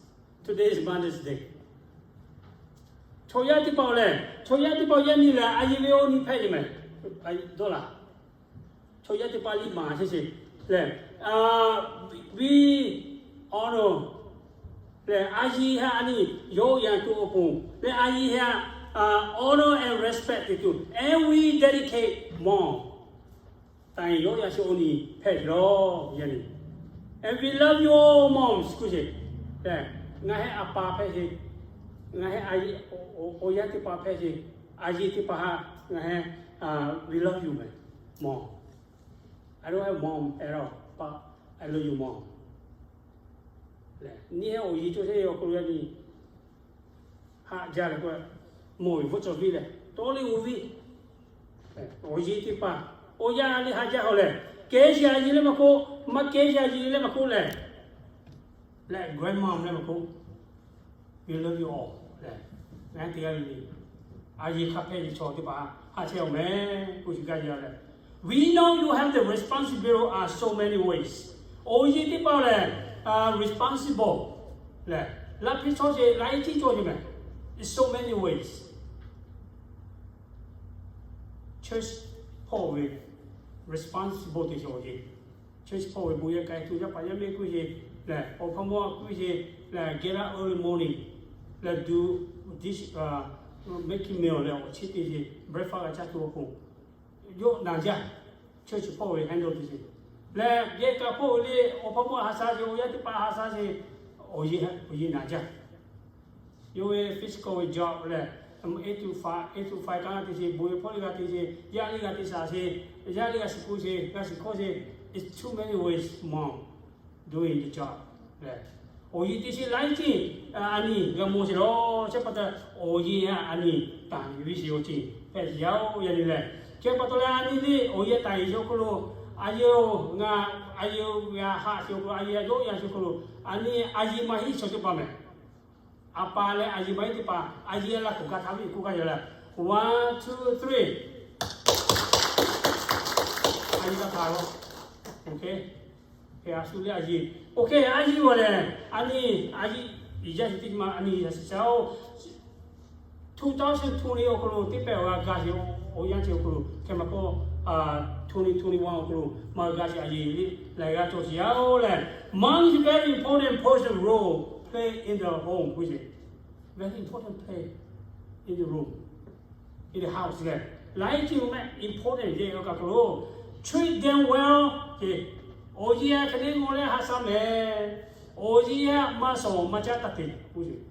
today is Mother's Day. Chaw yaˇ teˇ hpaˍ lehˬ, chaw yaˇ teˇ hpaˍ yaꞈ nyi lehˬ a yiˇ ve awˬ nyi hpehꞈ ve mehˍ. Dawˇ laˬ. Chaw yaˇ teˇ hpaˍ liꞈ maˍ sheˍ sheˍ lehˬ, we, we honor lehˬ, a yiˇ htaꞈ a nyi yawˆ yan tuˬ awˬ pon lehˬ, a yiˇ htaꞈ honor and respect te tuˬ, and we dedicate mom. Taˍ yawˆ yan sheˍ awˬ nyi hpehꞈ ve lawˬ yaꞈ nyi. And we love you all moms k'oˆ sheˍ. Ngaˬ hui a pa hpehꞈ ve, ngaˬ hui awˬ yaˇ teˇ hpaˍ hpehꞈ ve, a yiˇ teˇ hpaˍ htaꞈ ngaˬ hui we love you mehˍ, mom. I don't have mom at all, but I love you mom. Nyi hehˉ awˬ yiˇ cawˇ sheˍ awˬ hk'aw lo yaꞈ nyi haꞈ jaˇ leh k'o, mawˬ ve bvuhˆ cawˬ viˇ leh tawˇ liˇ g'uˇ viˇ. Awˬ yiˇ teˇ hpaˍ awˬ yaˇ liˇ haꞈ jaˇ haw lehˬ, kehˉ sheˍ a yiˇ leh maˇ k'oˆ, maˇ kehˉ sheˍ a yiˇ leh maˇ k'oˆ lehˬ, leh grandma leh maˇ k'oˆ, we love you all lehˬ, ngaˬ hui teˇ g'aˇ le le a yiˇ hk'a hpehꞈ ve chaw teˇ hpaˍ haꞈ chehˇ-oˬ mehˍ k'oˆ chi gaˇ yaˇ leh, we know you have the responsibility are so many ways. Awˬ yiˇ teˇ hpaˍ lehˬ, responsible lehˬ, laˇ hpiˇ chaw sheˍ laiˉ ceuˬ cawˬ sheˍ mehˍ. In so many ways, church hpawˇ ve responsible te sheˍ awˬ yiˇ. Church hpawˇ ve bon yehˬ k'ai tuˬ yaˇ paˍ yaˇ mehˆ k'oˆ sheˍ lehˬ, awˬ hk'aw mawˇ k'oˆ sheˍ lehˬ, get up early morning lehˬ, do this, making meal lehˬ, awˬ chi te sheˍ, breakfast g'a caˇ tuˬ awˬ pon yawˆ naˍ jaˇ. Church hpawˇ ve handle te sheˍ lehˬ, yehˬ kaꞈ hpawˇ ve le, awˬ hk'aw mawˇ ha shaˉ sheˍ, awˬ yaˇ teˇ hpaˍ ha shaˉ sheˍ, awˬ yiˇ, awˬ yiˇ naˍ jaˇ. Yawˇ ve physical ve job lehˬ, eight to five, eight to five kaꞈ g'a te sheˍ, bon yehˬ hpawˇ liˇ g'a te sheˍ, yaˇ liˇ g'a te shaˍ sheˍ, yaˇ liˇ g'a shiˍ hk'oˆ sheˍ, g'a shiˍ hkawˇ sheˍ, it's too many ways mom doing the job lehˬ, awˬ yiˇ te sheˍ laiˉ ceuˬ a nyi g'a mawˬ sheˍ lawˬ. Chi pa taw awˬ yiˇ a nyi taˍ ve sheˍ awˬ ceuˬ hpehꞈ sheˍ yaˇ-oˬ yaˇ nyi lehˬ. Chi pa taw leh a nyi le awˬ yiˇ taˍ ve sheˍ awˬ hk'aw lo, a yiˇ-oˬ, ngaˬ a yiˇ g'a haꞈ sheˍ awˬ hk'aw lo, a yiˇ yawˆ yan sheˍ awˬ hk'aw lo, a nyi a yiˇ maˇ heˆ chaw teˇ hpaˍ mehˍ. A pa leh a yiˇ maˇ heˆ teˇ hpaˍ, a yiˇ laˇ k'oˍ kaˇ htaˇ ve k'oˆ gaˇ yaˇ leh, one, two, three. A yiˇ kaˇ htaˇ lo, OK. Hk'e a shu le a yiˇ, OK, a yiˇ g'aw lehˬ, a nyi, a yiˇ, iˉ jaˇ sheˍ teˇ ma a nyi a shiˍ shaˍ-oˬ. Two thousand twenty awˬ hk'aw lo teˇ pehˍ awˬ g'a gaˇ sheˍ, awˬ yanˇ chi awˬ hk'aw lo hk'e maˇ k'oˆ, twenty twenty-one awˬ hk'aw lo maˇ g'a gaˇ sheˍ a yiˇ le, laiˬ g'a cawˬ sheˍ yaˇ-oˬ lehˬ, money is very important person role play in the home k'oˆ sheˍ. Very important play in the room, in the house lehˬ, laiˉ ceuˬ mehˆ important yehˬ awˬ kaꞈ hk'aw lo, treat them well. Awˬ yiˇ a hk'e le ngawˬ leh ha shaˉ mehˍ. Awˬ yiˇ a maˇ shawˍ maˇ caˉ taˇ te k'oˆ sheˍ.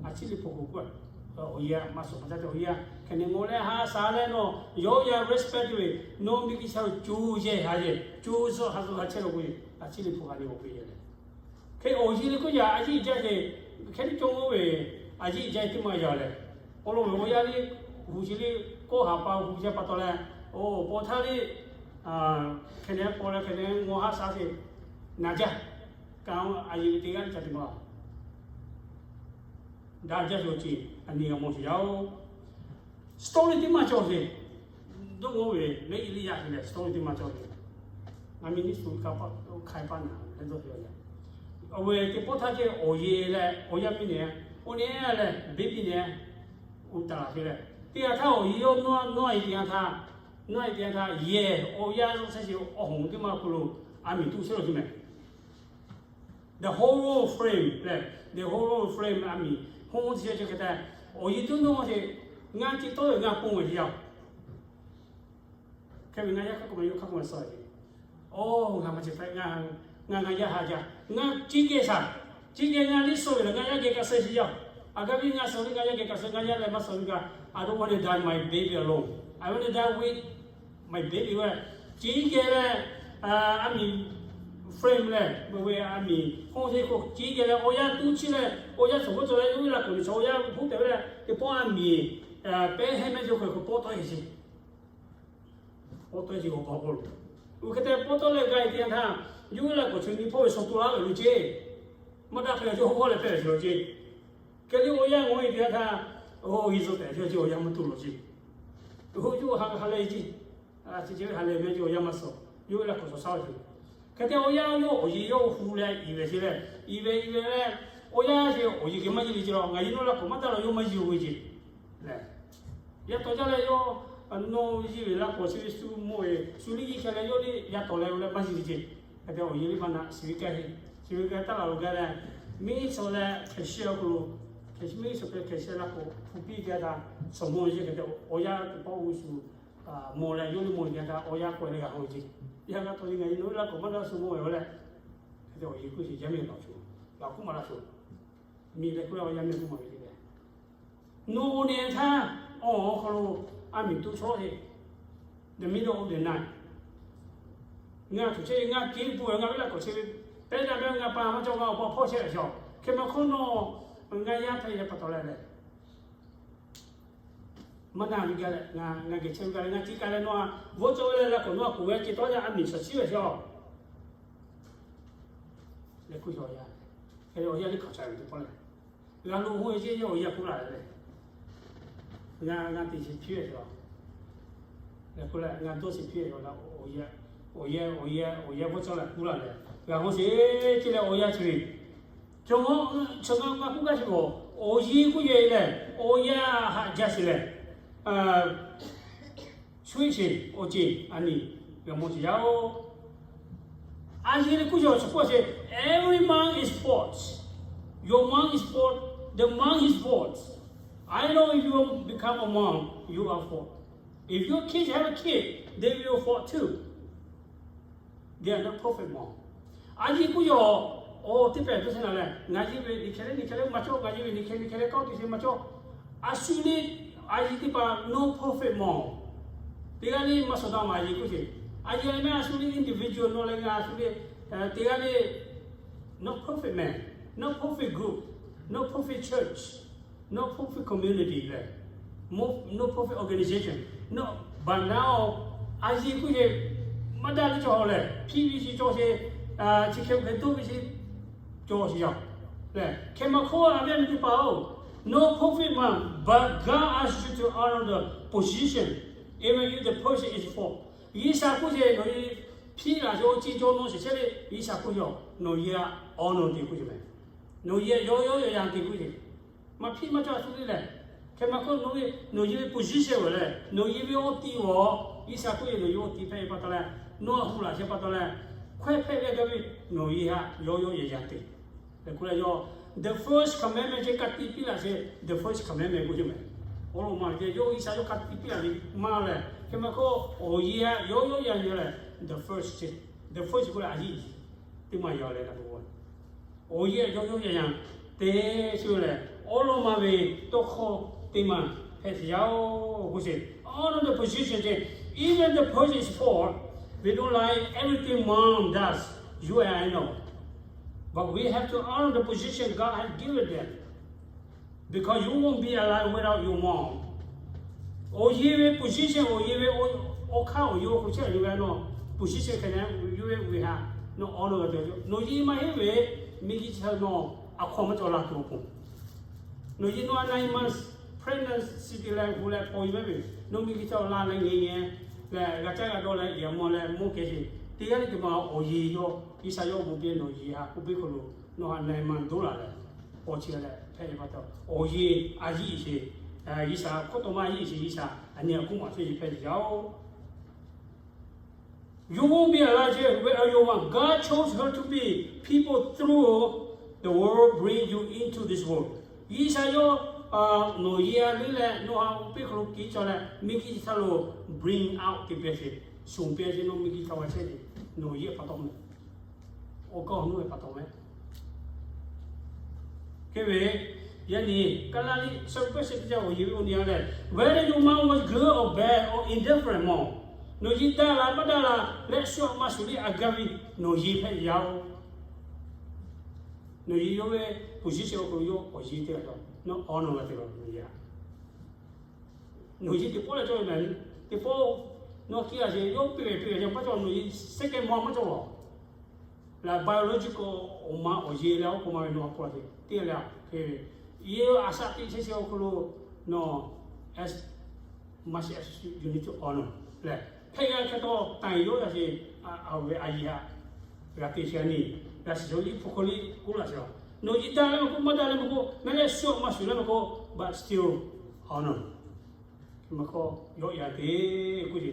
A ciˉ liꞈ hpu k'oˆ k'o, awˬ yiˇ a maˇ shawˍ maˇ caˉ te, awˬ yiˇ a hk'e le ngawˬ leh ha shaˉ leh nawˬ yawˆ yan respect te ve, nawˬ miˬguiˬ chi awˬ co yehˬ ha yehˬ, co suhˆ ha suhˆ ha chehˇ lo k'o, a ciˉ liꞈ hpu k'a le awˬ hk'e yehˬ leh, hk'e awˬ yiˇ le k'oˆ yaˇ a yiˇ jaˇ sheˍ, hk'e le cawˇ ve, a yiˇ jaˇ teˇ maˇ yaˇ lehˬ, awˬ lawn ve awˬ yaˇ le, hu chi le, kawˆ ha pa hu chi pa taw leh, awˬ paw htaˇ le, hk'e le paw leh hk'e le ngawˬ ha shaˉ sheˍ, naˍ jaˇ. Kaꞈ a yiˇ ve teˇ g'aˇ ca te maˇ daꞈ jaˇ ve awˬ ceuˬ a nyi g'a mawˬ sheˍ yaˇ-oˬ. Story teˇ maˇ cawˬ sheˍ. Dawˇ g'awˇ ve lehˬ, Eˇliˇyaꞈ ve lehˬ story teˇ maˇ cawˬ sheˍ. Ngaˬ miˬ niˇ suˍ hk'ai paˇ naˍ leh dawˇ ve yaˇ, awˬ ve teˇ pawˆ htaˇ ceh awˬ yehˬ leh awˬ yaˇ miˇ nehˬ, oˇ nehˬ leh baby nehˬ, oˇ taˍ laˬ ve lehˬ, teˇ g'aˇ htaˇ awˬ yehˬ yawˇ nawˇ nawˇ e teˇ g'aˇ htaˇ, nawˇ e teˇ g'aˇ htaˇ yehˬ awˬ yaˇ zawˇ chehˇ sheˍ awˬ hoꞈ teˇ maˇ hk'aw lo a miˬ tuˬ chehˇ lo teˇ mehˍ. The whole room frame lehˬ, the whole room frame a miˬ hoˉ hoˉ te chehˇ chehˇ hk'e te, awˬ yehˬ tuˬ nawˇ sheˍ, ngaˬ ceh tawˇ ve ngaˬ pon ve yaˇ. Hk'e ve ngaˬ yaˇ hk'a k'oˆ ve, yawˇ hk'a k'oˆ ve suh ve, oˇ ngaˬ maˇ ceh hpehꞈ, ngaˬ ngaˬ yaˇ ha jaˇ, ngaˬ ciˇ geh shaˍ, ciˇ geh ngaˬ liˇ suh ve lehˬ ngaˬ yaˇ geh kaꞈ suh sheˍ yaˇ. A gaˇ ve ngaˬ suh ve ngaˬ yaˇ geh kaꞈ suh, ngaˬ yaˇ lehˬ maˇ suh ve kaꞈ, I don't want to die my baby alone. I want to die with my baby ve, ciˇ geh leh a miˬ frame leh ve a miˍ hk'oˆ ce k'o ciˉ geh leh awˬ yanˇ tuˉ chiˇ leh awˬ yanˇ shawˍ g'awˇ cawˬ leh yawˇ ve laꞈ k'oˍ liꞈ shawˍ awˬ yanˇ huˉ tehꞈ ve leh teˇ pawˆ a miˍ pehˉ hehˉ mehˆ cawˬ hk'e k'o pawˆ tawˆ e ce. Pawˆ tawˆ e ce awˬ hk'aw lo, oˇ hk'e te pawˆ tawˆ leh g'a e teˇ yanˇ htaˇ, yawˇ ve laꞈ k'oˍ chi nyi hpawˇ ve shawˍ to laˇ ve lo ce. Maˇ daꞈ hk'e yawˇ hawˉ leh hpehꞈ ve ce lo ce. Hk'e te awˬ yanˇ ngawˬ e teˇ yanˇ htaˇ, oˇ Yeˍsuˆ tehꞈ yawˇ ce awˬ yanˇ maˇ tuˬ lo ce. Oˇ yawˇ ha ha leh ce, chi ce ve ha leh mehˆ ce awˬ yanˇ maˇ suh. Yawˇ ve laꞈ k'oˍ shawˍ shaˉ ce. Hk'e te awˬ yanˇ yawˇ awˬ yeˬ yawˇ hu leh iˍ ve ce leh, iˍ ve iˍ ve leh, awˬ yanˇ ce awˬ yeˬ geh maˇ yeˬ le ce la, ngaˬ hui nawˬ laꞈ k'oˍ maˇ daꞈ la yawˇ maˇ yeˬ ve ce. Yaˇ tawˍ jaˇ leh yawˇ, nawˬ yeˬ ve laꞈ k'oˍ chi ve shu mawˬ e shu liˇ yeˬ hk'e leh yawˇ liˇ yaˇ tawˍ leh oˇ leh maˇ yeˬ ve ce. Hk'e te awˬ yeˬ liˇ maˇ naꞈ shiˍ ve kaˇ heˆ. Shiˍ ve kaˇ taˆ la lo gaˇ leh, miˇ shawˍ leh hkehꞈ shehˆ awˬ hk'aw lo, miˇ shawˍ hkehꞈ shehˆ laꞈ k'oˍ hpu piˇ gaˇ htaˇ, shawˍ mawˬ ve ce. Hk'e te awˬ yanˇ teˇ pawˆ g'uˇ shu mawˬ leh yawˇ liˇ mawˬ gaˇ htaˇ awˬ yanˇ k'awꞈ leh g'a hawˬ ve ce. Yaˇ g'a tawˍ yeˬ ngaˬ hui nawˬ ve laꞈ k'oˍ maˇ daꞈ shu mawˬ e leh, hk'e te awˬ yeˬ k'oˆ ce yaˇ mehˆ laˬ shu, laˬ k'oˆ maˇ daꞈ shu, miˬ leh k'oˆ leh awˬ yanˇ mehˆ k'oˆ maˇ ve ce leh, nawˬ oˇ ne htaˇ awˬ hk'aw lo a miˍ tuˇ chawˇ te, the middle of the night, ngaˬ tuˬ chehˇ ve ngaˬ kiˇ pun ngaˬ ve laꞈ k'oˍ chehˇ ve, pehˉ daꞈ ve ngaˬ pa maˇ cawˬ, ngaˬ awˬ pa hpawˇ chehˇ ve chaw, hk'e maˇ hk'oˆ nawˬ ngaˬ yaˇ hpehꞈ yaˇ pa taw leh leh, maˇ na ve gaˇ leh ngaˬ geh chehˇ ve gaˇ leh ngaˬ ciˉ kaˇ leh nawˬ a bvuhˇ cawˬ ve leh laꞈ k'oˍ nawˬ a kuˬ ve ce tawˇ yaˇ a miˍ shawˍ chiˇ ve chaw leh k'oˆ ve awˬ yanˇ, hk'e awˬ yanˇ liˇ hkaoˍ ca ve teˇ pawˆ leh, g'a lo hoˇ ve ce yawˇ awˬ yanˇ k'oˆ la leh, ngaˬ ngaˬ teꞈ chi piˇ ve ce la, leh k'oˆ leh ngaˬ dawˇ chi piˇ ve awˬ yanˇ, awˬ yanˇ, awˬ yanˇ, awˬ yanˇ bvuhˇ cawˬ leh k'oˆ la leh, g'a hawˉ sheˍ ce leh awˬ yanˇ chi ve, chaw ngaˬ ngaˬ k'oˆ gaˇ chi k'o, awˬ yeˬ k'oˆ yehˬ lehˬ awˬ yanˇ haꞈ jaˇ sheˍ leh, shu sheˍ awˬ ceˬ a nyi g'a mawˬ sheˍ yaˇ oˬ. A yeˬ leh k'oˆ yaw chi k'oˆ ce, every monk is fault. Your monk is fault. The monk is fault. I know if you become a monk, you are fault. If your kids have a kid, they will fault too. They are not perfect monk. A yeˬ k'oˆ yaw, awˬ teˇ pehˍ teˇ htaˇ na leh ngaˬ yeˬ ve ni hkeh leh ni hkeh leh maˇ cawˬ, ngaˬ yeˬ ve ni hkeh ni hkeh leh kawˇ teˇ sheˍ maˇ cawˬ. A shu le, a yeˬ teˇ hpaˍ no perfect monk. Teˇ g'aˇ le maˇ shawˍ daꞈ maˇ a yeˬ k'oˆ ce. A yeˬ leh mehˆ a shu le individual nawˬ leh ngaˬ a shu le, teˇ g'aˇ le, no perfect man, no perfect group, no perfect church, no perfect community leh, no perfect organization, no, but now a yeˬ k'oˆ ce, maˇ daꞈ le cawˬ leh hpiˇ ve chi cawˬ ce, chi hk'e hk'e toˇ ve chi cawˬ sheˍ yaˇ leh, hk'e maˇ hk'oˆ a ve a miˬ teˇ hpaˍ oˬ, no perfect man, but God asks you to honor the position, even if the person is fault. G'uiˬsha k'oˆ ce nawˬ hui hpiˇ laˬ ce awˬ ceuˬ cawˬ nawˬ shiˍ chehˇ le, G'uiˬsha k'oˆ yaw, nawˬ yeˬ a honor te k'oˆ ce meh. Nawˬ yeˬ a yawˇ yawˇ yaˇ yaˇ te k'oˆ ce. Maˇ hpiˇ maˇ cawˬ a shu le leh, hk'e maˇ hk'oˆ nawˬ ve, nawˬ yeˬ ve position ve leh nawˬ yeˬ ve awˬ ti awˬ, G'uiˬsha k'oˆ ce nawˬ yeˬ awˬ ti hpehꞈ ve pa taw leh, nawˬ a hu laˬ chehˇ pa taw leh, hkawehˇ hpehꞈ ve gaˇ ve, nawˬ yeˬ a yawˇ yawˇ yaˇ yaˇ te. Leh k'oˆ leh yawˇ, the first commandment ce ka tiꞈ piˇ laˬ ce, the first commandment k'oˆ ce meh. Awˬ lawn maˇ ve ce yawˇ G'uiˬsha yawˇ ka tiꞈ piˇ laˬ ve maˇ leh, hk'e maˇ hk'oˆ awˬ yeˬ a yawˇ yawˇ yaˇ yaˇ leh, the first ce, the first k'oˆ leh a yeˬ teˇ maˇ yaˇ leh na k'o, awˬ yeˬ a yawˇ yawˇ yaˇ yaˇ te shu leh, awˬ lawn maˇ ve tawˇ hkawˇ teˇ maˇ hpehꞈ sheˍ yaˇ oˬ k'oˆ ce. Honor the position ce, even the person is fault, we don't like everything mom does, you and I know. But we have to honor the position God has given them, because you won't be alive without your mom. Awˬ yeˬ ve position, awˬ yeˬ ve awˬ hk'aˇ awˬ yeˬ awˬ hk'oˆ chehˇ ve a nawˬ position hk'e leh yawˇ ve ve ha nawˬ awˬ lawn g'a te, nawˬ yeˬ maˇ heˆ ve, miˬguiˬ chi htaꞈ nawˬ a hk'aw maˇ cawˬ la tuˬ awˬ pon, nawˬ yeˬ nawˬ a nine months pregnancy te leh gu leh paw e maˇ ve, nawˬ miˬguiˬ chi awˬ la leh ngeh ngeh leh g'a caˇ g'a dawˇ leh yaꞈ maw leh mawˇ kehˬ sheˍ. Teˇ g'aˇ le teˇ ma awˬ yeˬ yawˇ G'uiˬsha yawˇ awˬ bon piˇ nawˬ yeˬ ha k'oˆ piˇ hk'aw lo, nawˬ ha nine months doˇ laˬ leh paw chi leh hpehꞈ ve pa taw, awˬ yeˬ a yiˇ sheˍ, G'uiˬsha hkawˇ tawˇ maˇ a yiˇ sheˍ, G'uiˬsha a nyi a kuˉ maˬ hpehꞈ ve yaˇ oˬ. You won't be alive here without your mom. God chose her to be people through the world bring you into this world. G'uiˬsha yawˇ nawˬ yeˬ a le leh nawˬ ha k'oˆ piˇ hk'aw lo kiˇ cawˬ leh miˬguiˬ chi htaꞈ lo bring out te piˇ sheˍ, shonˍ piˇ sheˍ, nawˬ miˬguiˬ htaꞈ g'a chehˇ ve, nawˬ yeˬ pa taw meh, awˬ kaˇ awˬ nuˇ ve pa taw meh. Hk'e ve, yaꞈ nyi Kaˍlaˍliˆ suhˉ pehˇ sheˍ teˇ jaˇ awˬ yeˬ ve awˬ nyi a lehˬ, whether your mom was good or bad or indifferent mom, Nawˬ yehˬ daꞈ laˬ maˇ daꞈ laˬ leh shu aꞈ maˇ shuˍ le, a gaˇ ve nawˬ yehˬ hpehꞈ yaˇ-oˬ. Nawˬ yehˬ yawˇ ve position awˬ hk'aw lo yawˇ awˬ yehˬ teˇ g'aˇ cawˬ, nawˬ honor g'a te la nawˬ yehˬ. Nawˬ yehˬ teˇ pawˆ leh cawˬ ve mehˍ. Teˇ pawˆ nawˬ kiˇ g'a sheˍ, yawˇ piˇ ve piˇ ve maˇ cawˬ, nawˬ yehˬ second mawˇ maˇ cawˬ lawˬ. Laˬ biological awˬ ma awˬ yehˬ leh awˬ hk'aw ma ve nawˬ a hk'aw te teˇ leh a hk'e ve, yehˬ a shaꞈ teꞈ chehˇ chehˇ awˬ hk'aw lo nawˬ as much as you need to honor leh hpehꞈ g'a hk'e taw taiˍ yawˇ yaˇ sheˍ, a ve a yehˬ haꞈ g'a te sheˍ a ni, g'a shiˍ yaw liˇ hpu hk'aw liˇ k'oˆ laˇ sheˍ a. Nawˬ yehˬ daꞈ leh maˇ k'oˆ, maˇ daꞈ leh maˇ k'oˆ, mehˍ leh shu aꞈ maˇ shuˍ leh maˇ k'oˆ, but still honor. Maˇ k'oˆ, yawˇ yaˇ te k'oˆ ce.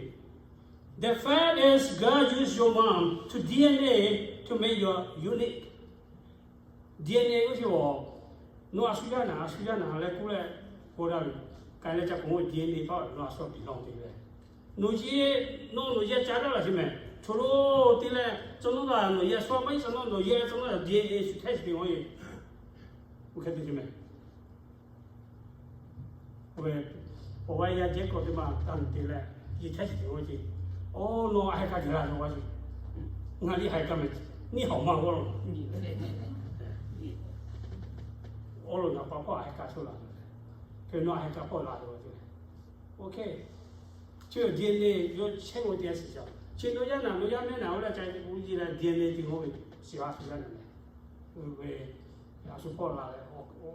The fact is, God used your mom to D N A to make you unique. D N A oˇ sheˍ a, nawˬ a shu yaˇ naˍ, a shu yaˇ naˍ leh k'oˆ leh k'oˆ daꞈ ve, k'ai leh ca k'oˍ D N A htaˇ nawˬ a shu a piˍ law te leh, nawˬ yehˬ, nawˬ nawˬ yehˬ ca daꞈ laˬ sheˍ mehˍ. Chaw lo te leh tcuh nawˉ gaˬ nawˬ yehˬ a shu a maˇ heˆ tcuh nawˉ, nawˬ yehˬ tcuh nawˉ D N A shu htehˇ sheˍ te a e, oˇ hk'e te sheˍ mehˍ. Awˬ ve, awˬ g'aˇ yaˇ jehˇ k'awꞈ teˇ ma taˇ te leh, yehˬ htehˇ sheˍ te a ce. Oˇ nawˬ a heh kaˇ te la yaw g'a ce. Ngaˬ liˇ haiˬ kaˇ mehˍ, neˇ hawˬ maˇ g'awˇ lo. Awˬ lo naˍ pa hpawˇ a heh kaˇ htaˇ la, hk'e nawˬ a heh kaˇ hpawˇ la ve ce. Oˇ hk'e, chi D N A yawˇ chehˇ ve teˇ yanˇ shiˍ ca. Chi nawˬ yaˇ naˍ, nawˬ yaˇ mehˉ naˍ oˇ leh ca u ji leh D N A te g'awˇ ve, shiˍ a shu yaˇ naˍ mehˍ. Ve, a shu hpawˇ la leh,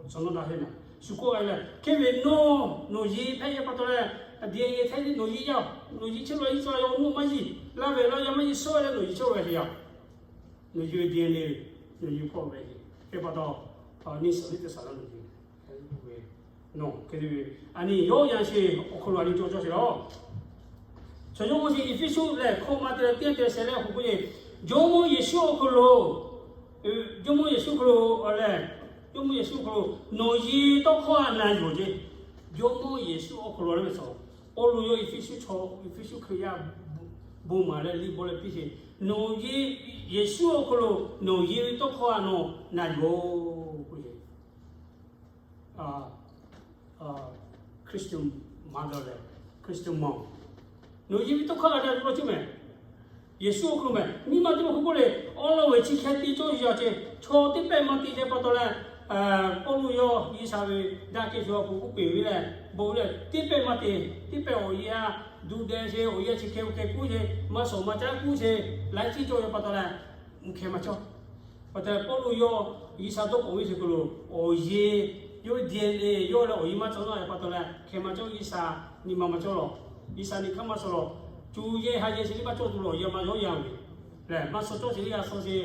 tcuh nawˉ daꞈ heˆ naˍ. Shu k'oˆ a leh, hk'e ve nawˬ, nawˬ yehˬ hpehꞈ yaˇ pa taw leh, D N A htaˇ nawˬ yehˬ yaˇ, nawˬ yehˬ chehˇ la yehˬ tcuh yaw nawˬ maˇ yiˇ, la ve la yaˇ maˇ yiˇ suhˉ leh nawˬ yehˬ chehˇ ve hk'e yaˇ. Nawˬ yehˬ ve D N A, nawˬ yehˬ hpawˇ ve, hk'e pa taw, neˇ suhˍ liˇ te saˍ laˇ nawˬ yehˬ. Nawˬ hk'e te ve, a ni yawˇ yaˇ sheˍ awˬ hk'aw lo a ni cawˬ cawˬ sheˍ laˇ. Chaw Jawˇmawˇ chi Eˇfeˇsuꞈ lehˬ hkawˇ ma te leh teˇ te sheh leh awˬ hk'aw k'oˆ ce, Jawˇmawˇ Yeˍsuˆ awˬ hk'aw lo, Jawˇmawˇ Yeˍsuˆ hk'aw lo lehˬ, Jawˇmawˇ Yeˍsuˆ hk'aw lo nawˬ yehˬ tawˇ hkawˇ a na yuˬ ce. Jawˇmawˇ Yeˍsuˆ awˬ hk'aw lo lehˬ ve chaw, Pawˇluꞈ yawˇ Eˇfeˇsuꞈ chaw, Eˇfeˇsuꞈ Hkriꞈ yaˇ bon maˍ leh liꞈ bawˆ leh piˇ ce, nawˬ yehˬ, Yeˍsuˆ awˬ hk'aw lo nawˬ yehˬ ve tawˇ hkawˇ a nawˬ na yuˬ-oˬ k'oˆ ce. Christian mother leh Christian mom, nawˬ yehˬ ve tawˇ hkawˇ a na yuˬ law ce mehˍ. Yeˍsuˆ awˬ hk'aw lo mehˍ, nyi ma teˇ ma hk'oˆ k'oˆ le, awˬ lawn ve chi hk'e te cawˇ yaw ce, chaw teˇ pehˇ maˇ te ce pa taw leh, Pawˇluꞈ yawˇ G'uiˬsha ve daꞈ kehˬ shu awˬ hk'aw k'oˆ peˬ ve leh, bon ve leh teˇ pehˇ maˇ te, teˇ pehˇ awˬ yehˬ a duˬ deh ce, awˬ yehˬ chi hk'e hk'e k'oˆ ce, maˇ shawˍ maˇ caˉ k'oˆ ce, laiˉ ciˉ cawˇ yaw pa taw leh, mvuhˇ hkeh maˇ cawˇ. Pa taw leh Pawˇluꞈ yawˇ G'uiˬsha dawˇ k'oˍ ve chi hk'aw lo awˬ yehˬ, yawˇ ve D N A yawˇ leh awˬ yehˬ maˇ cawˇ nawˉ pa taw leh hkeh maˇ cawˇ, G'uiˬsha nyi ma maˇ cawˇ lawˬ, G'uiˬsha nyi hk'aˇ maˇ suh lawˬ, co yehˬ ha yehˬ chi liˇ maˇ cawˇ tuˬ lawˬ, yehˬ maˇ yawˇ yaˇ ve lehˬ, maˇ suh cawˇ chi liˇ g'a suh ce,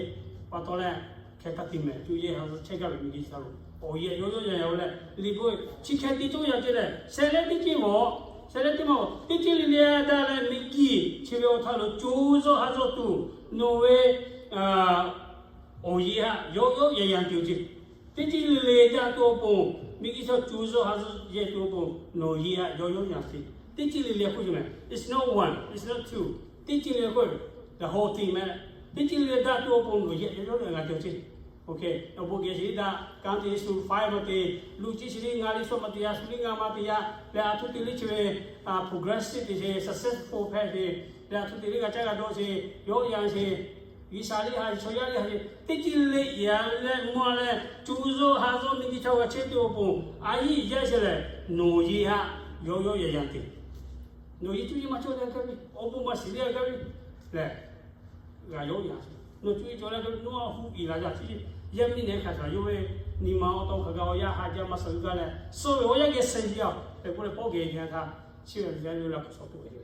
pa taw leh hkeh taˇ te mehˍ, co yehˬ ha yehˬ chehˇ gaˇ ve miˬguiˬ G'uiˬsha lo awˬ yehˬ yawˇ yawˇ yaˇ ve leh, liꞈ bvuhꞈ chi hk'e te cawˇ yaw ce lehˬ, sheh leh teˇ ceuˬ mawˬ, sheh leh teˇ ma teˇ ceuˬ le le daꞈ leh miˬguiˬ chi ve awˬ htaˇ lo co zuhˆ ha zuhˆ tuˬ nawˬ ve awˬ yehˬ haꞈ yawˇ yawˇ yaˇ yaˇ te ce. Teˇ ceuˬ le le daꞈ tuˬ awˬ pon, miˬguiˬ chaw co zuhˆ ha zuhˆ yehˬ tuˬ awˬ pon nawˬ yehˬ haꞈ yawˇ yawˇ yaˇ te. Teˇ ceuˬ le le k'oˆ ce mehˍ, it's not one, it's not two. Teˇ ceuˬ le le k'oˆ, the whole thing mehˍ. Teˇ ceuˬ le le daꞈ tuˬ awˬ pon nawˬ yehˬ yawˇ yawˇ g'a te ce. Awˬ bon geh shiˍ liˇ daꞈ, kanˉ te shu five maˇ te, luˬ ciˉ shiˍ liˇ nga liˇ shawˉ maˇ te yaˇ, shu liˇ nga maˇ te yaˇ leh a htoꞈ te liˇ chi ve progressive te ce, successful hpehꞈ ce, leh a htoꞈ te liˇ g'a caˇ g'a dawˇ ce, yawˇ yaˇ ce, G'uiˬsha liˇ ha, chaw yaˇ liˇ ha ce, teˇ ceuˬ le le yaꞈ leh mvuh leh co zuhˆ ha zuhˆ miˬguiˬ chaw g'a chehˇ tuˬ awˬ pon a yiˇ yaˇ ce lehˬ, nawˬ yehˬ haꞈ yawˇ yawˇ yaˇ yaˇ te. Nawˬ yehˬ co yehˬ maˇ cawˇ leh gaˇ ve, awˬ bon maˇ shiˍ liˇ g'a gaˇ ve lehˬ, g'a yawˇ yaˇ ce. Nawˬ co yehˬ cawˬ leh gaˇ ve, nawˬ a hu iˍ la yaˇ ce. Yaˇ miˇ nehˬ hk'aˬ htaꞈ yawˇ ve nyi ma awˬ taw hk'aˬ g'a awˬ yaˇ haꞈ jaˇ maˇ suh g'a leh, suh ve awˬ yaˇ geh suh yaˇ tehꞈ k'oˆ leh pawˆ geh nyi a htaˇ, chi ve yaˇ yawˇ la k'awꞈ suh tuˬ ve,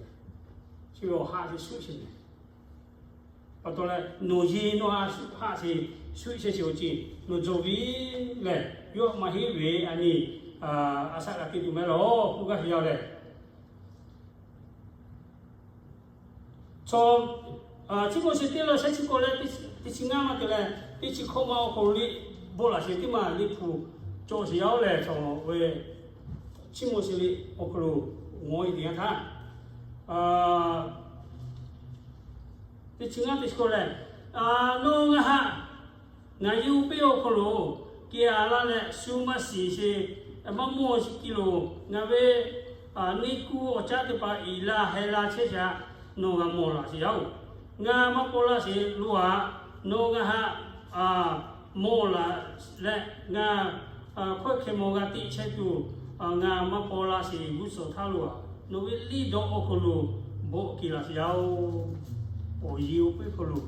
chi ve awˬ haꞈ ce shuˉ ce mehˍ. Pa taw leh nawˬ yehˬ nawˬ haꞈ shuˉ haꞈ ce, shuˉ ce ce awˬ ce, nawˬ jawˬ ve lehˬ, yawˇ maˇ heˆ ve a ni, a shaꞈ g'a te tuˬ mehˍ lawˬ k'oˆ gaˇ ve yaˇ lehˬ, chaw, Tiˆmoˍseˍ teˇ lawn shehˆ chi k'awꞈ leh teˇ chi ngaˇ maˇ te leh, teˇ chi hkawˇ ma awˬ hk'aw lo liꞈ bvuhꞈ laˬ sheˍ teˇ maˬ liꞈ hpu cawˬ sheˍ yaˇ-oˬ lehˬ, chaw ve Tiˆmoˍseˍ liꞈ awˬ hk'aw lo ngawˬ-e teˇ yanˇ htaˇ, teˇ chi ngaˇ teˇ chi k'awꞈ leh, nawˬ ngaˬ haꞈ ngaˬ yehˬ uˉ peˆ awˬ hk'aw lo kehˬ a laˇ leh shu maˇ shiˍ sheˍ, maˇ mawˇ chi ki lo ngaˬ ve neˇ kuˇ awˬ caˉ teˇ hpaˍ iˍ la heh la chehˇ shaˍ. nawˬ g'a mawˬ laˬ sheˍ yaˇ-oˬ. Ngaˬ maˇ paw laˇ sheˍ lo-aꞈ. Nawˬ ngaˬ haꞈ mawˬ laˬ leh, ngaˬ hkawehˇ hkeh maw g'a teꞈ chehˇ tuˬ, ngaˬ maˇ paw laˇ sheˍ g'uˇ suhˍ htaˇ lo-aꞈ, nawˬ ve liˇ dawˇ awˬ hk'aw lo bawˆ kehˬ laˬ sheˍ yaˇ-oˬ. Awˬ yeˬ awˬ puiˉ hk'aw lo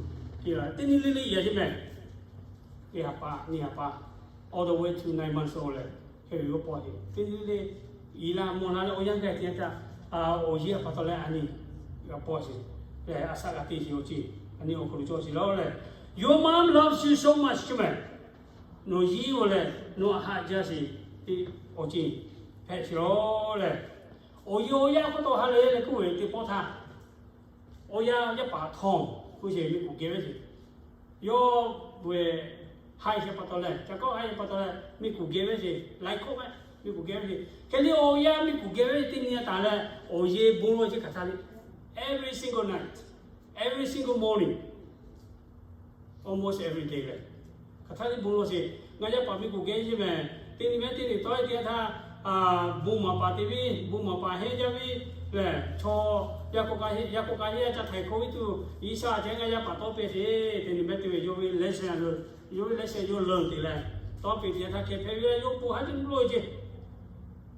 kehˬ laˬ. Teˇ nyi le le yaꞈ jeˇ mehˍ. Teˇ ha pa, nyiˇ ha pa, all the way to nine months old leh, hk'e ve g'a paw heˆ. Teˇ nyi le le, i laˇ mawˬ laˇ leh awˬ yanˇ gaˬ teˇ yanˇ htaˇ, awˬ yeˬ a pa taw leh a nyi g'a paw sheˍ leh, a shaꞈ g'a te sheˍ awˬ ceuˬ a nyi awˬ hk'aw lo cawˬ sheˍ laˇ leh, Your mom loves you so much, chi mehˍ. Nawˬ yeˬ-oˬ leh nawˬ a haꞈ jaˇ sheˍ, awˬ ceuˬ hpehꞈ sheˍ laˇ leh, awˬ yeˬ awˬ yaˇ k'oˆ taw ha lehˬ leh k'oˆ ve teˇ pawˆ htaˇ, awˬ yanˇ yaˇ paˍ htawnˍ k'oˆ sheˍ, miˬ kuˬ geh ve sheˍ. Yawˇ ve haꞈ sheˍ pa taw leh, ca kawˆ haꞈ sheˍ pa taw leh miˬ kuˬ geh ve sheˍ, laiˉ hkawˇ mehˍ, miˬ kuˬ geh ve sheˍ. Hk'e le awˬ yanˇ miˬ kuˬ geh ve teˇ nyi a taˍ leh, awˬ yeˬ bon lo chi hk'aˬ htaˇ le, every single night, every single morning, almost every day leh, hk'aˬ htaˇ le bon lo sheˍ. Ngaˬ yaˇ paˍ miˬ kuˬ geh ve sheˍ mehˍ. Teˇ nyi mehˍ teˇ nyi tawˆ e teˇ yanˇ htaˇ, bon maˍ paˍ te viˉ, bon maˍ paˍ heˆ jaˇ viˉ lehˬ, chaw yaˇ k'o ka heˆ, yaˇ k'o ka heˆ, ca htaiˍ hkawˇ viˉ tuˬ, G'uiˬsha ceh ngaˬ yaˇ paˍ tawˆ pehˇ sheˍ. Teˇ nyi mehˍ teˇ ve yawˇ ve leh shehˍ, yawˇ ve leh shehˍ yawˇ leunˬ te leh, tawˆ pehˇ teˇ yanˇ htaˇ hkeh hpehꞈ ve yaˇ yawˇ po haˉ teˇ mvuhˇ lo ce.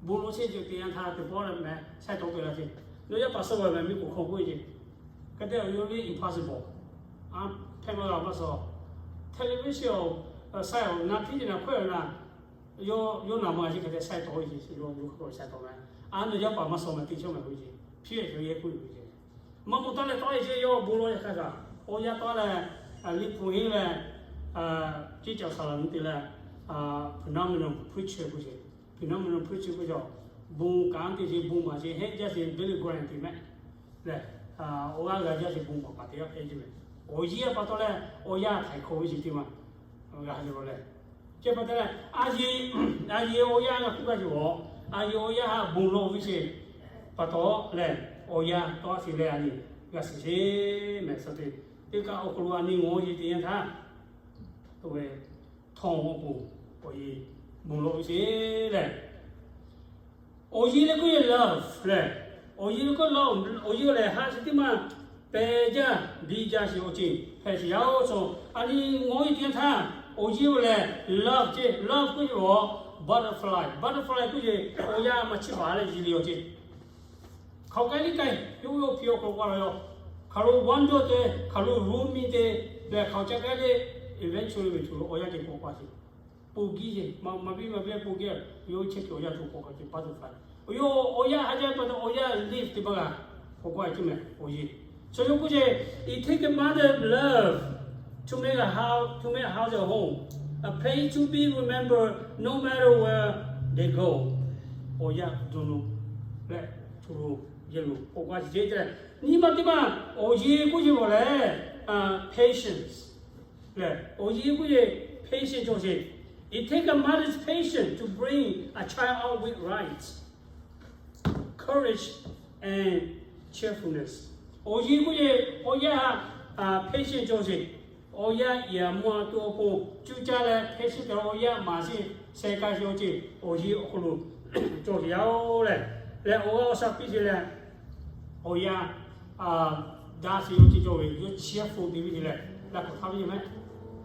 Bon lo sheˍ ce teˇ yanˇ htaˇ teˇ pawˆ leh mehˍ saiˉ tawˆ pehˇ la ce. Nawˬ yaˇ paˍ suh ve mehˍ miˬ kuˬ hk'aw k'oˆ ve ce. Hk'e te awˬ yawˇ ve impossible. A hpehꞈ maˇ g'a maˇ suh. Television awˬ saiˉ awˬ na htiˉ ce na hkawehˇ ve na, yawˇ naˍ ma ce hk'e te saiˉ tawˆ ve ce, yawˇ yawˇ hk'aw saiˉ tawˆ mehˍ. A nawˬ yaˇ paˍ maˇ suh mehˍ teˇ cawˇ mehˍ k'oˆ ce. Hpiˇ ve ce yawˇ k'oˆ ve ce. Maˇ moˍ taˇ leh tawˆ e ce yawˇ bon lo yaꞈ hk'a kaꞈ, awˬ yanˇ tawˆ leh, liꞈ hpu henˇ leh, ceˇ caˬ saˍ laꞈ nyi te leh, phenomenal preacher k'oˆ ce. Phenomenal preacher k'oˆ ce, bon kanˉ te ce, bon maˍ ce, heˆ jaˇ ce, Billy Graham te mehˍ lehˬ, awˬ g'aˇ g'a jaˇ ce, bon maˍ paˍ teˇ g'aˇ hpehꞈ ce mehˍ. Awˬ yeˬ a pa taw leh awˬ yanˇ htaiˍ hkawˇ ve ce teˇ ma g'a ce lawˬ lehˬ. Chi pa taw leh, a yeˬ, a yeˬ awˬ yanˇ g'a hk'oˆ gaˇ ce g'awˬ, a yeˬ awˬ yanˇ haꞈ bon lawˬ ve ce pa taw lehˬ, awˬ yanˇ tawˆ sheˍ leh a nyi g'a shiˍ sheˍ mehˍ suh te. Teˇ kaꞈ awˬ hk'aw lo a nyi ngawˬ yeˬ teˇ yanˇ htaˇ, oˇ ve htawnˍ awˬ pon awˬ yeˬ bon lawˬ ve ce lehˬ, awˬ yeˬ leh k'oˆ ve love lehˬ, awˬ yeˬ leh k'oˆ lawˬ, awˬ yeˬ lehˬ haꞈ sheˍ teˇ maˇ pehˬ jaˇ biˇ jaˇ sheˍ awˬ ceuˬ hpehꞈ sheˍ yaˇ-oˬ. A nyi ngawˬ yeˬ teˇ yanˇ htaˇ, awˬ yeˬ lehˬ love ce, love k'oˆ ve awˬ butterfly, butterfly k'oˆ ve awˬ yanˇ maˇ chiˇ baˬ leh yeˬ le awˬ ceuˬ. Hkaoˍ k'ai liˇ k'ai, yawˇ hui awˬ hpi awˬ hk'aw lo k'oˆ la ve yoˬ. Hkaoˍ lo wonder te, hk'aoˍ lo room mi te, lehˬ hkaoˍ ca k'ai le, eventually ve tuˬ lo awˬ yanˇ ceh k'awꞈ k'oˆ a ce. Poˬ giˇ ce, maˇ maˇ biˇ maˇ biˇ poˬ giˇ, yawˇ chehˇ kuiˬ awˬ yanˇ tuˬ k'awꞈ k'oˆ ce, butterfly. Awˬ yanˇ awˬ yanˇ haꞈ jaˇ pa taw awˬ yanˇ live teˇ maˇ g'a k'awꞈ k'oˆ a ce mehˍ awˬ yeˬ. Chaw yawˇ k'oˆ ce, it take a mother love to make a house, to make a house a home, a place to be remembered no matter where they go. Awˬ yanˇ dawˇ nawˇ leh tuˬ lo yehˬ lo k'awꞈ k'oˆ a ce ce leh, nyi ma teˇ maˇ awˬ yeˬ k'oˆ ce mawˬ lehˬ, patience lehˬ, awˬ yeˬ k'oˆ ce patience cawˬ sheˍ. It take a mother's patience to bring a child out with rights, courage and cheerfulness. Awˬ yeˬ k'oˆ ce, awˬ yanˇ haꞈ patience cawˬ sheˍ. Awˬ yanˇ yaꞈ maw a to awˬ pon cuˇ caˇ leh hk'e shiˉ te awˬ yanˇ maˍ sheˍ, sheh ka sheˍ awˬ ceuˬ awˬ yeˬ awˬ hk'aw lo cawˬ sheˍ yaˇ-oˬ lehˬ, lehˬ awˬ g'aˇ awˬ shaˉ piˇ sheˍ leh, awˬ yanˇ daꞈ sheˍ awˬ ceuˬ cawˬ ve yawˇ cheerful te ve ce lehˬ, laꞈ hk'aw htaˇ ve ce mehˍ.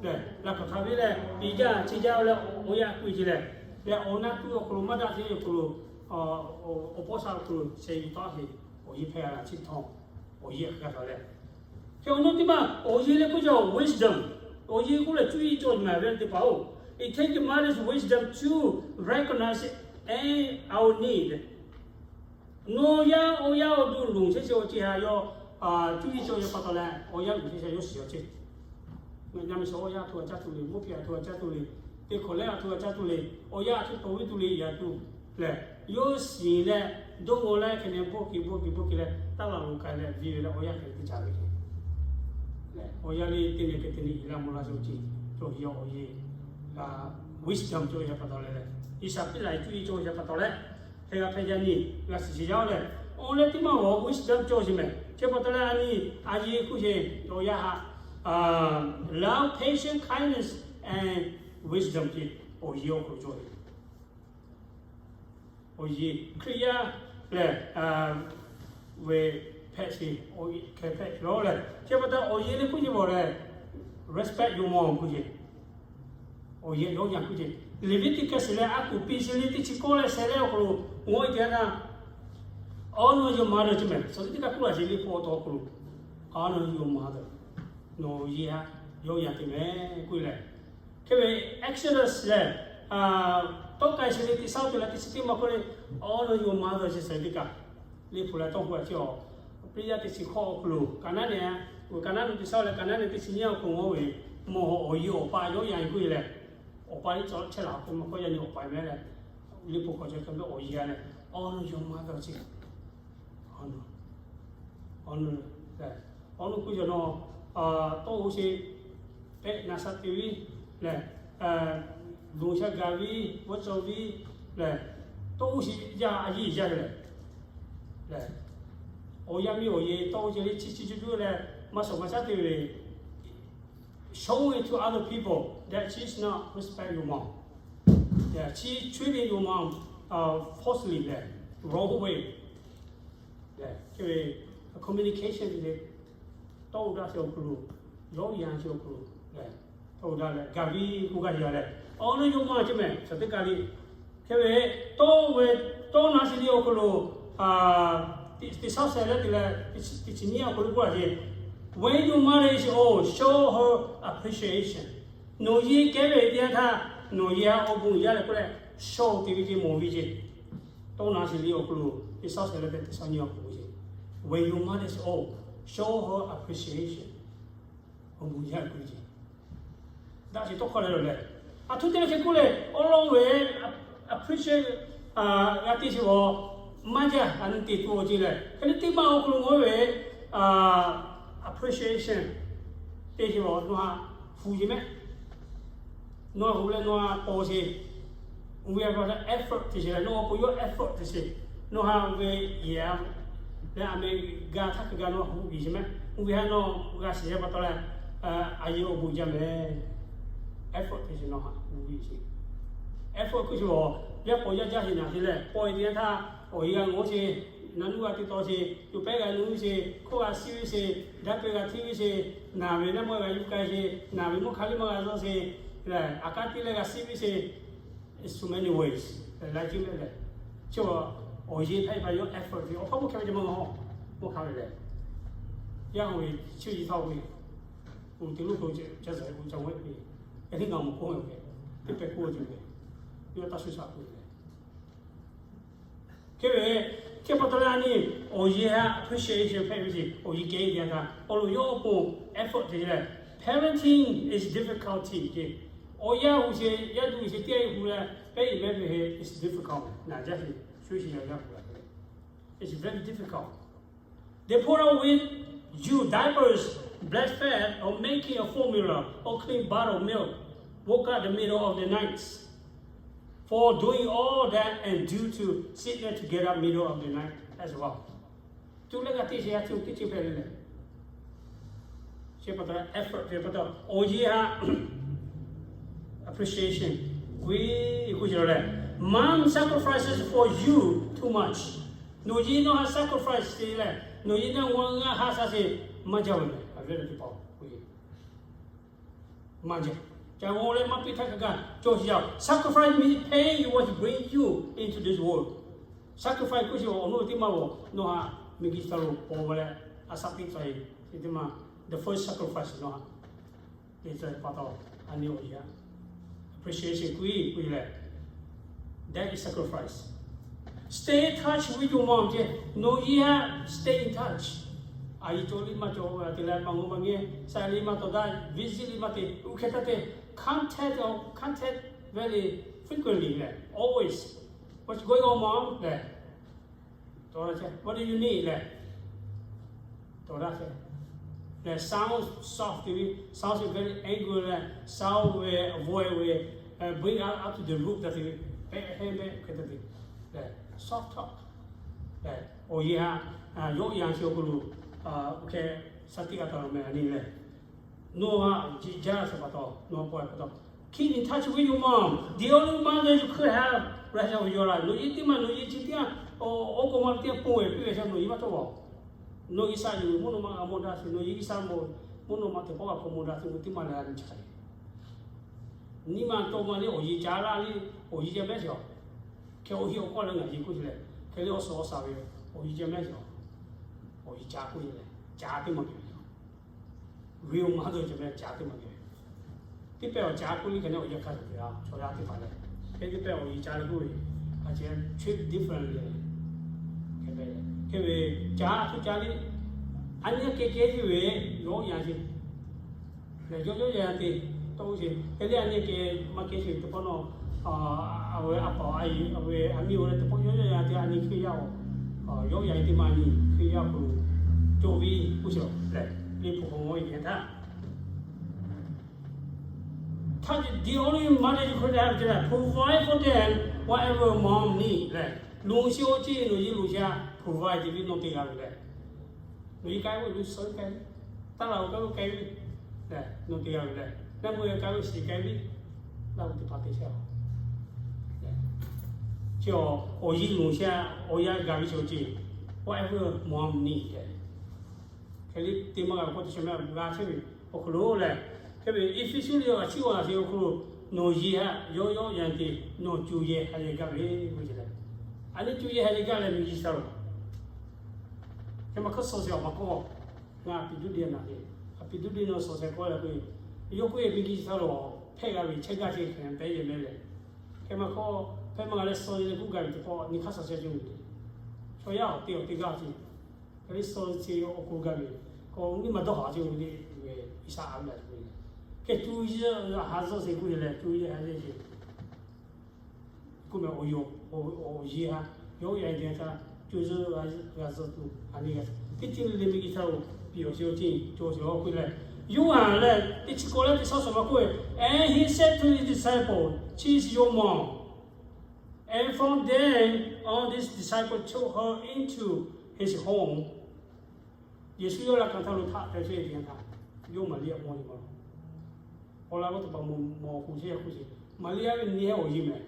Lehˬ laꞈ hk'aw htaˇ ve lehˬ, piˍ jaˇ chi jaˇ leh awˬ yanˇ k'oˆ ve ce lehˬ, lehˬ awˬ na tuˬ awˬ hk'aw lo maˇ daꞈ sheˍ awˬ hk'aw lo, awˬ pawˇ sha awˬ hk'aw lo sheh yuˬ taˉ sheˍ, awˬ yeˬ hpehꞈ la chi htawnˍ, awˬ yeˬ hk'aˬ hk'e hpehꞈ leh, hk'e awˬ naw teˇ maˇ awˬ yeˬ leh k'oˆ ce wisdom, awˬ yeˬ k'oˆ leh cuˇ yiˍ cawˬ maˍ ve teˇ hpaˍ-oˬ, it take a mother's wisdom to recognize our need. Nawˬ yaˇ awˬ yanˇ awˬ duˬ lonˬ chehˇ chehˇ awˬ ceuˬ htaꞈ yawˇ cuˇ yiˍ cawˬ yaˇ pa taw leh, awˬ yanˇ lonˬ chehˇ chehˇ yawˇ shiˍ awˬ ceuˬ. Ngaˬ nyi a meh shawˍ awˬ yanˇ htaꞈ caˇ tuˬ le, mvuhˇ hpehꞈ htaꞈ caˇ tuˬ le, teˇ hkawꞈ leh htaꞈ caˇ tuˬ le, awˬ yanˇ htaꞈ tawˍ ve tuˬ le yaꞈ tuˬ lehˬ, yawˇ shiˍ leh dawˇ g'aw leh hk'e nyi bawˆ ke bawˆ ke bawˆ ke leh taˇ laˬ lo k'ai leh viˇ ve leh awˬ yanˇ hk'e teˇ caˇ ve ce. Awˬ yanˇ le teˇ nyi hk'e te nyi iˉ laˇ mvuh laˇ cawˬ ce, cawˬ yaˇ awˬ yeˬ wisdom cawˬ yaˇ pa taw leh leh, G'uiˬsha piˇ laꞈ cuˇ yiˍ cawˬ yaˇ pa taw leh, hk'e g'a hpehꞈ yaˇ nyi g'a shiˍ sheˍ yaˇ-oˬ lehˬ, awˬ leh teˇ maˇ awˬ wisdom cawˬ sheˍ mehˍ. Chi pa taw leh a nyi a yeˬ k'oˆ ce, awˬ yanˇ haꞈ love, patience, kindness and wisdom ce, awˬ yeˬ awˬ hk'aw lo cawˬ ve awˬ yeˬ Hkriꞈ yaˇ lehˬ, ve hpehꞈ sheˍ, hkeh hpehꞈ sheˍ lawˬ lehˬ. Chi pa taw awˬ yehˬ le hk'oˆ ce bawˬ lehˬ, respect your mom hk'oˆ ce. Awˬ yehˬ yawˇ yanˇ hk'oˆ ce. Leˍviˆtiˆkaˆ shiˍ leh a kuˬ piˇ shiˍ le teˇ chi kawˆ leh sheh leh awˬ hk'aw lo ngawˇ e te a htaˇ, honor your mother ce mehˬ. Suhˍ teˇ kaˇ k'oˆ laˇ sheˍ le hpu awˬ to awˬ hk'aw lo, honor your mother. Nawˬ yehˬ a yawˇ yanˇ te mehˬ k'oˆ lehˬ. Hk'e ve Exodus lehˬ, tawˇ k'ai sheˍ le teˇ shaˉ te leh teˇ chi teˇ ma hk'oˆ le, honor your mother ce suhˍ teˇ kaˇ le hpu leh tawˇ hk'oˆ a ce awˬ, Piˇ yaˇ teˇ chi hkawˇ awˬ hk'aw lo, Kaˍnaˆ nehˬ, Kaˍnaˆ nehˬ teˇ shaˉ leh Kaˍnaˆ nehˬ teˇ chi nyiˇ awˬ hk'aw lo ngawˇ ve, mawˬ awˬ yehˬ awˬ pa yawˇ yanˇ k'oˆ e lehˬ, awˬ pa iˉ cawˬ chehˇ laˬ k'o ma hkawˇ yaˇ nyi awˬ pa mehˍ leh, le hpu hk'aw cawˬ kaꞈ ve awˬ yehˬ a lehˬ, honor your mother ce. Awˬ nu, awˬ nu, awˬ nu k'oˆ yaw nawˬ, tawˇ oˇ sheˍ, pehˆ naˍ sha te viˉ lehˬ, loˍ sha gaˬ viˉ, g'awˇ cawˬ viˉ lehˬ, tawˇ oˇ sheˍ yaˇ a yiˇ yaˇ ve lehˬ, lehˬ, awˬ yaˇ miˇ awˬ yehˬ tawˇ oˇ sheˍ le chi chi cuˇ cuˇ lehˬ, maˇ shawˍ maˇ shaˉ te ve, showing to other people that she's not respect your mom. Yeah, she's treating your mom falsely lehˬ, wrong way. Lehˬ, hk'e ve communication ve le, tawˇ oˇ daꞈ sheˍ awˬ hk'aw lo, yawˇ yanˇ sheˍ awˬ hk'aw lo lehˬ, tawˇ oˇ daꞈ leh gaˬ viˉ k'oˆ gaˇ sheˍ a lehˬ, awˬ nu yawˇ maˇ ce mehˬ suhˍ teˇ kaˇ le. Hk'e ve tawˇ ve, tawˇ naˍ sheˍ le awˬ hk'aw lo, teˇ shaˉ sheh leh te leh teˇ chi nyiˇ awˬ hk'aw lo k'oˆ laˇ sheˍ, when your mother is old, show her appreciation. Nawˬ yehˬ kehˉ ve teˇ yanˇ htaˇ, nawˬ yehˬ a awˬ bon yaˇ leh k'oˆ leh, show te ve ce mawˬ ve ce. Tawˇ naˍ sheˍ le awˬ hk'aw lo teˇ shaˉ sheh leh te teˇ shaˉ nyiˇ awˬ hk'aw lo ce, when your mother is old, show her appreciation. Awˬ bon yaˇ k'oˆ ve ce. Daꞈ sheˍ tawˇ hkawˇ leh lo lehˬ, aˬ htoꞈ te leh hk'e k'oˆ leh awˉ lawˉ ve appreciate g'a te sheˍ a, maˇ jaˇ a nyi te tuˬ awˬ ce lehˬ, hk'e le teˇ maˇ awˬ hk'aw lo ngawˇ ve appreciation te sheˍ a, nawˬ haꞈ hu ce mehˬ. Nawˬ hu leh nawˬ haꞈ paw sheˍ. Oˇ ve a pa taw effort te sheˍ leh nawˬ awˬ pon yawˇ effort te sheˍ. Nawˬ haꞈ oˇ ve yehˬ a leh a meh g'a htaˇ hk'e g'a nawˬ hu biˬ sheˍ mehˬ. Oˇ ve haꞈ nawˬ g'a shiˍ a pa taw leh, a yehˬ awˬ bon jaˇ mehˬ. Effort te sheˍ nawˬ haꞈ hu biˬ sheˍ. Effort k'oˆ sheˍ a, yaˇ paw yaˇ jaˇ sheˍ naˍ te leh paw e te yanˇ htaˇ, awˬ yehˬ g'a ngawˬ sheˍ, naˍ nuˇ g'a te taw sheˍ, co pehˉ g'a nuˇ sheˍ, hkawˇ g'a shiˍ ve sheˍ, daˇ pehˬ g'a hteˇ ve sheˍ, naˬ ve naˇ maˇ g'a yuˬ k'ai sheˍ, naˬ ve mawˇ hk'aˬ liˇ maˇ g'a zaw sheˍ, leh aꞈ kaˉ tiˉ leh g'a shiˍ ve sheˍ. It's so many ways. Laiˉ ceuˬ mehˆ lehˬ, chi awˬ yehˬ htaˇ e pa yawˇ effort ve awˬ hk'aˇ mawˇ hkeh ve ce maˇ g'a, mawˇ hk'aˬ ve lehˬ, yaˇ hui ve chi yi htaˇ ve, uˬ te loˉ k'o ca zaˬ e k'o ca g'awˇ ve, yaˇ hui ngaˬ mawˬ k'oˆ ve, teˇ pehˍ k'oˆ ve ce ve, yawˇ taˇ shu shaˍ k'oˆ ve lehˬ. Hk'e ve, hk'e pa taw leh a nyi, awˬ yehˬ htaꞈ appreciation hpehꞈ ve ce, awˬ yehˬ kehˉ ve htaꞈ awˬ lo yawˇ awˬ pon effort te leh, parenting is difficulty ce. Awˬ yaˇ hui sheˍ, yaˇ duˬ sheˍ teˇ g'aˇ hui leh pehˉ iˍ mehˉ ve heˆ, it's difficult. Naˬ jaˇ sheˍ, shu sheˍ yaˇ hui leh, it's very difficult. They put up with you diapers, breastfed, or making a formula, or clean bottle of milk, woke up the middle of the night. For doing all that and due to sickness to get up middle of the night as well. Tuˬ leh g'a te sheˍ yaˇ tuˬ teˇ ceuˬ hpehꞈ ve lehˬ, chi pa taw effort te pa taw awˬ yehˬ htaꞈ appreciation k'oˆ ve k'oˆ ce lehˬ, mom sacrifices for you too much. Nawˬ yehˬ nawˬ htaꞈ sacrifice te leh, nawˬ yehˬ nawˬ g'a ha sha sheˍ maˇ jaˇ ve lehˬ, a ve lehˬ teˇ pa k'oˆ ve maˇ jaˇ. Ca g'aw leh maˇ piˇ htaˇ hk'a gaˬ cawˬ sheˍ yaˇ. Sacrifice means paying what bring you into this world. Sacrifice k'oˆ sheˍ awˬ nawˬ teˇ maˇ g'aw, nawˬ haꞈ miˬguiˬ chi htaꞈ lo paw leh, a shaꞈ teˇ cawˬ e, teˇ maˇ, the first sacrifice nawˬ haꞈ te cawˬ e pa taw, a nyi awˬ yehˬ appreciation k'oˆ ve k'oˆ ve lehˬ, that is sacrifice. Stay in touch with your mom ce. Nawˬ yehˬ htaꞈ stay in touch. A yehˬ cawˬ liˇ maˇ cawˬ te leh maˇ g'aw maˇ ngeh, sha liˇ maˇ tawˍ daꞈ, visit liˇ maˇ te, oˇ hk'e htaˇ te, contact, contact very frequently leh always, what's going on mom leh, what do you need leh, tawˍ daꞈ leh, sound soft te ve, sound very angry leh, sound ve avoid ve, bring out to the roof daꞈ te ve, pehˆ hehˉ mehˆ hk'e te ve, soft talk leh, awˬ yehˬ htaꞈ yawˇ yanˇ chi awˬ hk'aw lo, oˇ hk'e shaˉ tiˆ a taˍ lo meh a nyi lehˬ, nawˬ haꞈ jiˆ jaˇ sheˍ pa taw, nawˬ paw e pa taw, keep in touch with your mom. The only mother you could have right now in your life. Nawˬ yehˬ teˇ maˇ nawˬ yehˬ chi teˇ yanˇ, oˇ k'o ma teˇ yanˇ pon e piˇ ve sha nawˬ yehˬ maˇ cawˬ a. Nawˬ G'uiˬsha yuˬ mvuhˇ naw ma g'a mawˬ daꞈ sheˍ, nawˬ G'uiˬsha mawˬ mvuhˇ naw ma teˇ pawˆ g'a hpaw mawˬ daꞈ tuˬ, teˇ maˇ leh a nyi ca le. Nyi ma tawˇ ma le awˬ yiˍ ca laˇ le, awˬ yiˍ ca mehˉ sheˍ. Hk'e awˬ hiˆ awˬ kawˇ leh ngaˬ yiˍ k'oˆ ce leh, hk'e le awˬ suhˍ awˬ shaˍ ve awˬ yiˍ ca mehˉ sheˍ. Awˬ yiˍ ca k'oˆ ce leh, ca teˇ maˇ g'a ve. Ve awˬ ma ha dawˇ ce mehˉ ca teˇ maˇ g'a ve. Teˇ pehˇ awˬ ca k'oˆ le hk'e ne awˬ yanˇ hk'a tuˬ te a chaw yaˇ teˇ hpaˍ leh, hk'e teˇ pehˇ awˬ yiˍ ca le k'oˆ ve, a ce treat differently. Hk'e ve, hk'e ve, ca a htoꞈ ca le, a nyi keh keh ce ve, yawˇ yanˇ ce. Lehˬ, yawˇ yawˇ yanˇ te tawˇ ce. Hk'e le a nyi keh maˇ keh ce teˇ pawˆ nawˬ, a ve a paˍ a yiˍ, a ve a miˇ oˬ leh teˇ pawˆ yawˇ yawˇ yanˇ te a nyi Hkriꞈ yaˇ oˬ, yawˇ yanˇ te maˇ nyi Hkriꞈ yaˇ k'o, cawˬ ve k'oˆ ce lehˬ, Liꞈ hpu hk'aw mawˬ ve htaˇ htaˇ, the only mother you could have ce lehˬ, provide for them whatever mom need lehˬ, loˍ sheˍ awˬ ceˇ nawˬ yiˍ loˍ sheˍ a, provide te ve nawˬ te g'a ve lehˬ. Nawˬ yiˍ k'ai ve lo suh k'ai ve, taˇ laˬ oˬ k'ai ve k'ai ve, nawˬ te g'a ve lehˬ, naˇ mvuhˇ k'ai ve shiˍ k'ai ve, naˇ mvuhˇ teˇ hpaˍ te chehˇ a. Chi awˬ yiˍ loˍ sheˍ a, awˬ yanˇ gaˬ ve chi awˬ ceˇ, whatever mom need lehˬ. Hk'e le teˇ maˇ g'a k'oˆ teˇ chi maˇ g'a chehˇ ve awˬ hk'aw lo lehˬ, hk'e ve Eˇfeˇsuꞈ liꞈ a chiˇ a chi awˬ hk'aw lo, nawˬ yiˍ haꞈ yawˇ yawˇ yanˇ te nawˬ co yehˬ ha yehˬ gaˇ ve k'oˆ ce lehˬ, a nyi co yehˬ ha yehˬ gaˇ leh miˬguiˬ chi htaꞈ lo hk'e maˇ hk'aˇ suh sheˍ awˬ ma k'oˆ, ngaˬ a piˍ duˇ deˇ naˍ le, a piˍ duˇ deˇ nawˬ suh sheˍ k'oˆ leh k'o, yawˇ k'oˆ ve miˬguiˬ chi htaꞈ lo hpehˇ g'a ve chehˇ gaˇ ce hk'e pehˇ yehˬ mehˉ lehˬ, hk'e maˇ hk'aˇ hpehˇ maˇ g'a leh suh leh k'oˆ gaˇ ve teˇ pawˆ nyi hk'aˇ suh sheˍ ce, chaw yaˇ awˬ te awˬ te gaˇ ce. Hk'e le suh ce awˬ hk'aw gaˇ ve, k'o nyi ma dawˇ haˍ ce ve le, G'uiˬsha a ve a ce ve, hk'e co yehˬ ha zuhˆ sheˍ k'oˆ ce lehˬ, co yehˬ ha zuhˆ ce. K'oˆ meh awˬ yehˬ, awˬ yehˬ ha, yawˇ yanˇ te htaˇ co zuhˆ g'a zuhˆ tuˬ a nyi g'a, teˇ ceuˬ le le miˬguiˬ htaꞈ lo piˍ awˬ sheˍ awˬ ceˇ cawˬ sheˍ k'oˆ leh, Yoˇhanˬ lehˬ teˇ chi k'awꞈ leh teˇ shaˉ suhˍ ma k'oˆ ve, and he said to his disciple, She's your mom. And from then on, this disciple took her into his home. Yeˍsuˆ yawˇ laꞈ ka htaˇ lo htaꞈ te chehˇ ve teˇ yanˇ htaˇ, yawˇ Maˍriˆ a mawˬ ve ma lo, awˬ laꞈ g'awˇ teˇ hpaˍ mawˬ mawˬ k'o chehˇ k'oˆ ce, Maˍriˆ a ve nyi hehˉ awˬ yiˍ mehˬ,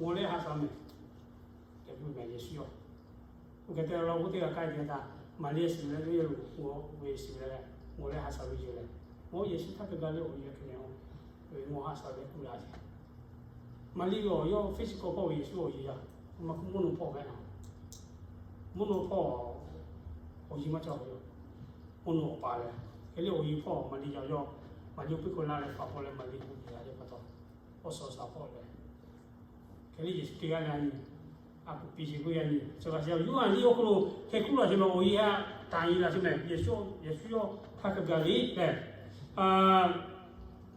mawˬ leh ha shaˍ mehˬ, tehꞈ k'oˆ mehˬ Yeˍsuˆ yawˇ. Oˇ hk'e te awˬ laꞈ g'awˇ teˇ g'aˇ k'ai ve teˇ yanˇ htaˇ, Maˍriˆ a shiˍ leh yawˇ yehˬ lo mawˬ ve shiˍ leh, mawˬ leh ha shaˍ ve yoˬ leh, mawˬ Yeˍsuˆ htaˇ hk'e gaˇ leh awˬ yiˍ hk'e ne, mawˬ ha shaˍ leh kuˬ la ce. Maˍriˆ ve awˬ yawˇ hpfuhˇ chi k'awꞈ hpawˇ ve Yeˍsuˆ awˬ yiˍ yaˇ, maˇ hk'oˆ mvuhˇ naw hpawˇ ve, mvuhˇ naw hpawˇ awˬ yiˍ maˇ cawˬ ve yoˬ. Mvuhˇ naw awˬ pa leh, hk'e le awˬ yiˍ hpawˇ Maˍriˆ yaˇ yawˇ, Maˍriˆ awˬ piˇ k'o la leh hpaˍ hpawˇ leh Maˍriˆ k'oˆ ve a yaˇ pa taw, awˬ suhˍ awˬ shaˍ hpawˇ leh, hk'e le Yeˍsuˆ teˇ g'aˇ leh a nyi, a kuˬ piˇ sheˍ k'oˆ yaˇ nyi, suhˍ g'a sheˍ Yoˇhanˬ liꞈ awˬ hk'aw lo hk'e kuˉ laˇ sheˍ meh awˬ yiˍ haꞈ tanˍ yi laˇ sheˍ meh, Yeˍsuˆ, Yeˍsuˆ yawˇ hk'a hk'e gaˬ le leh,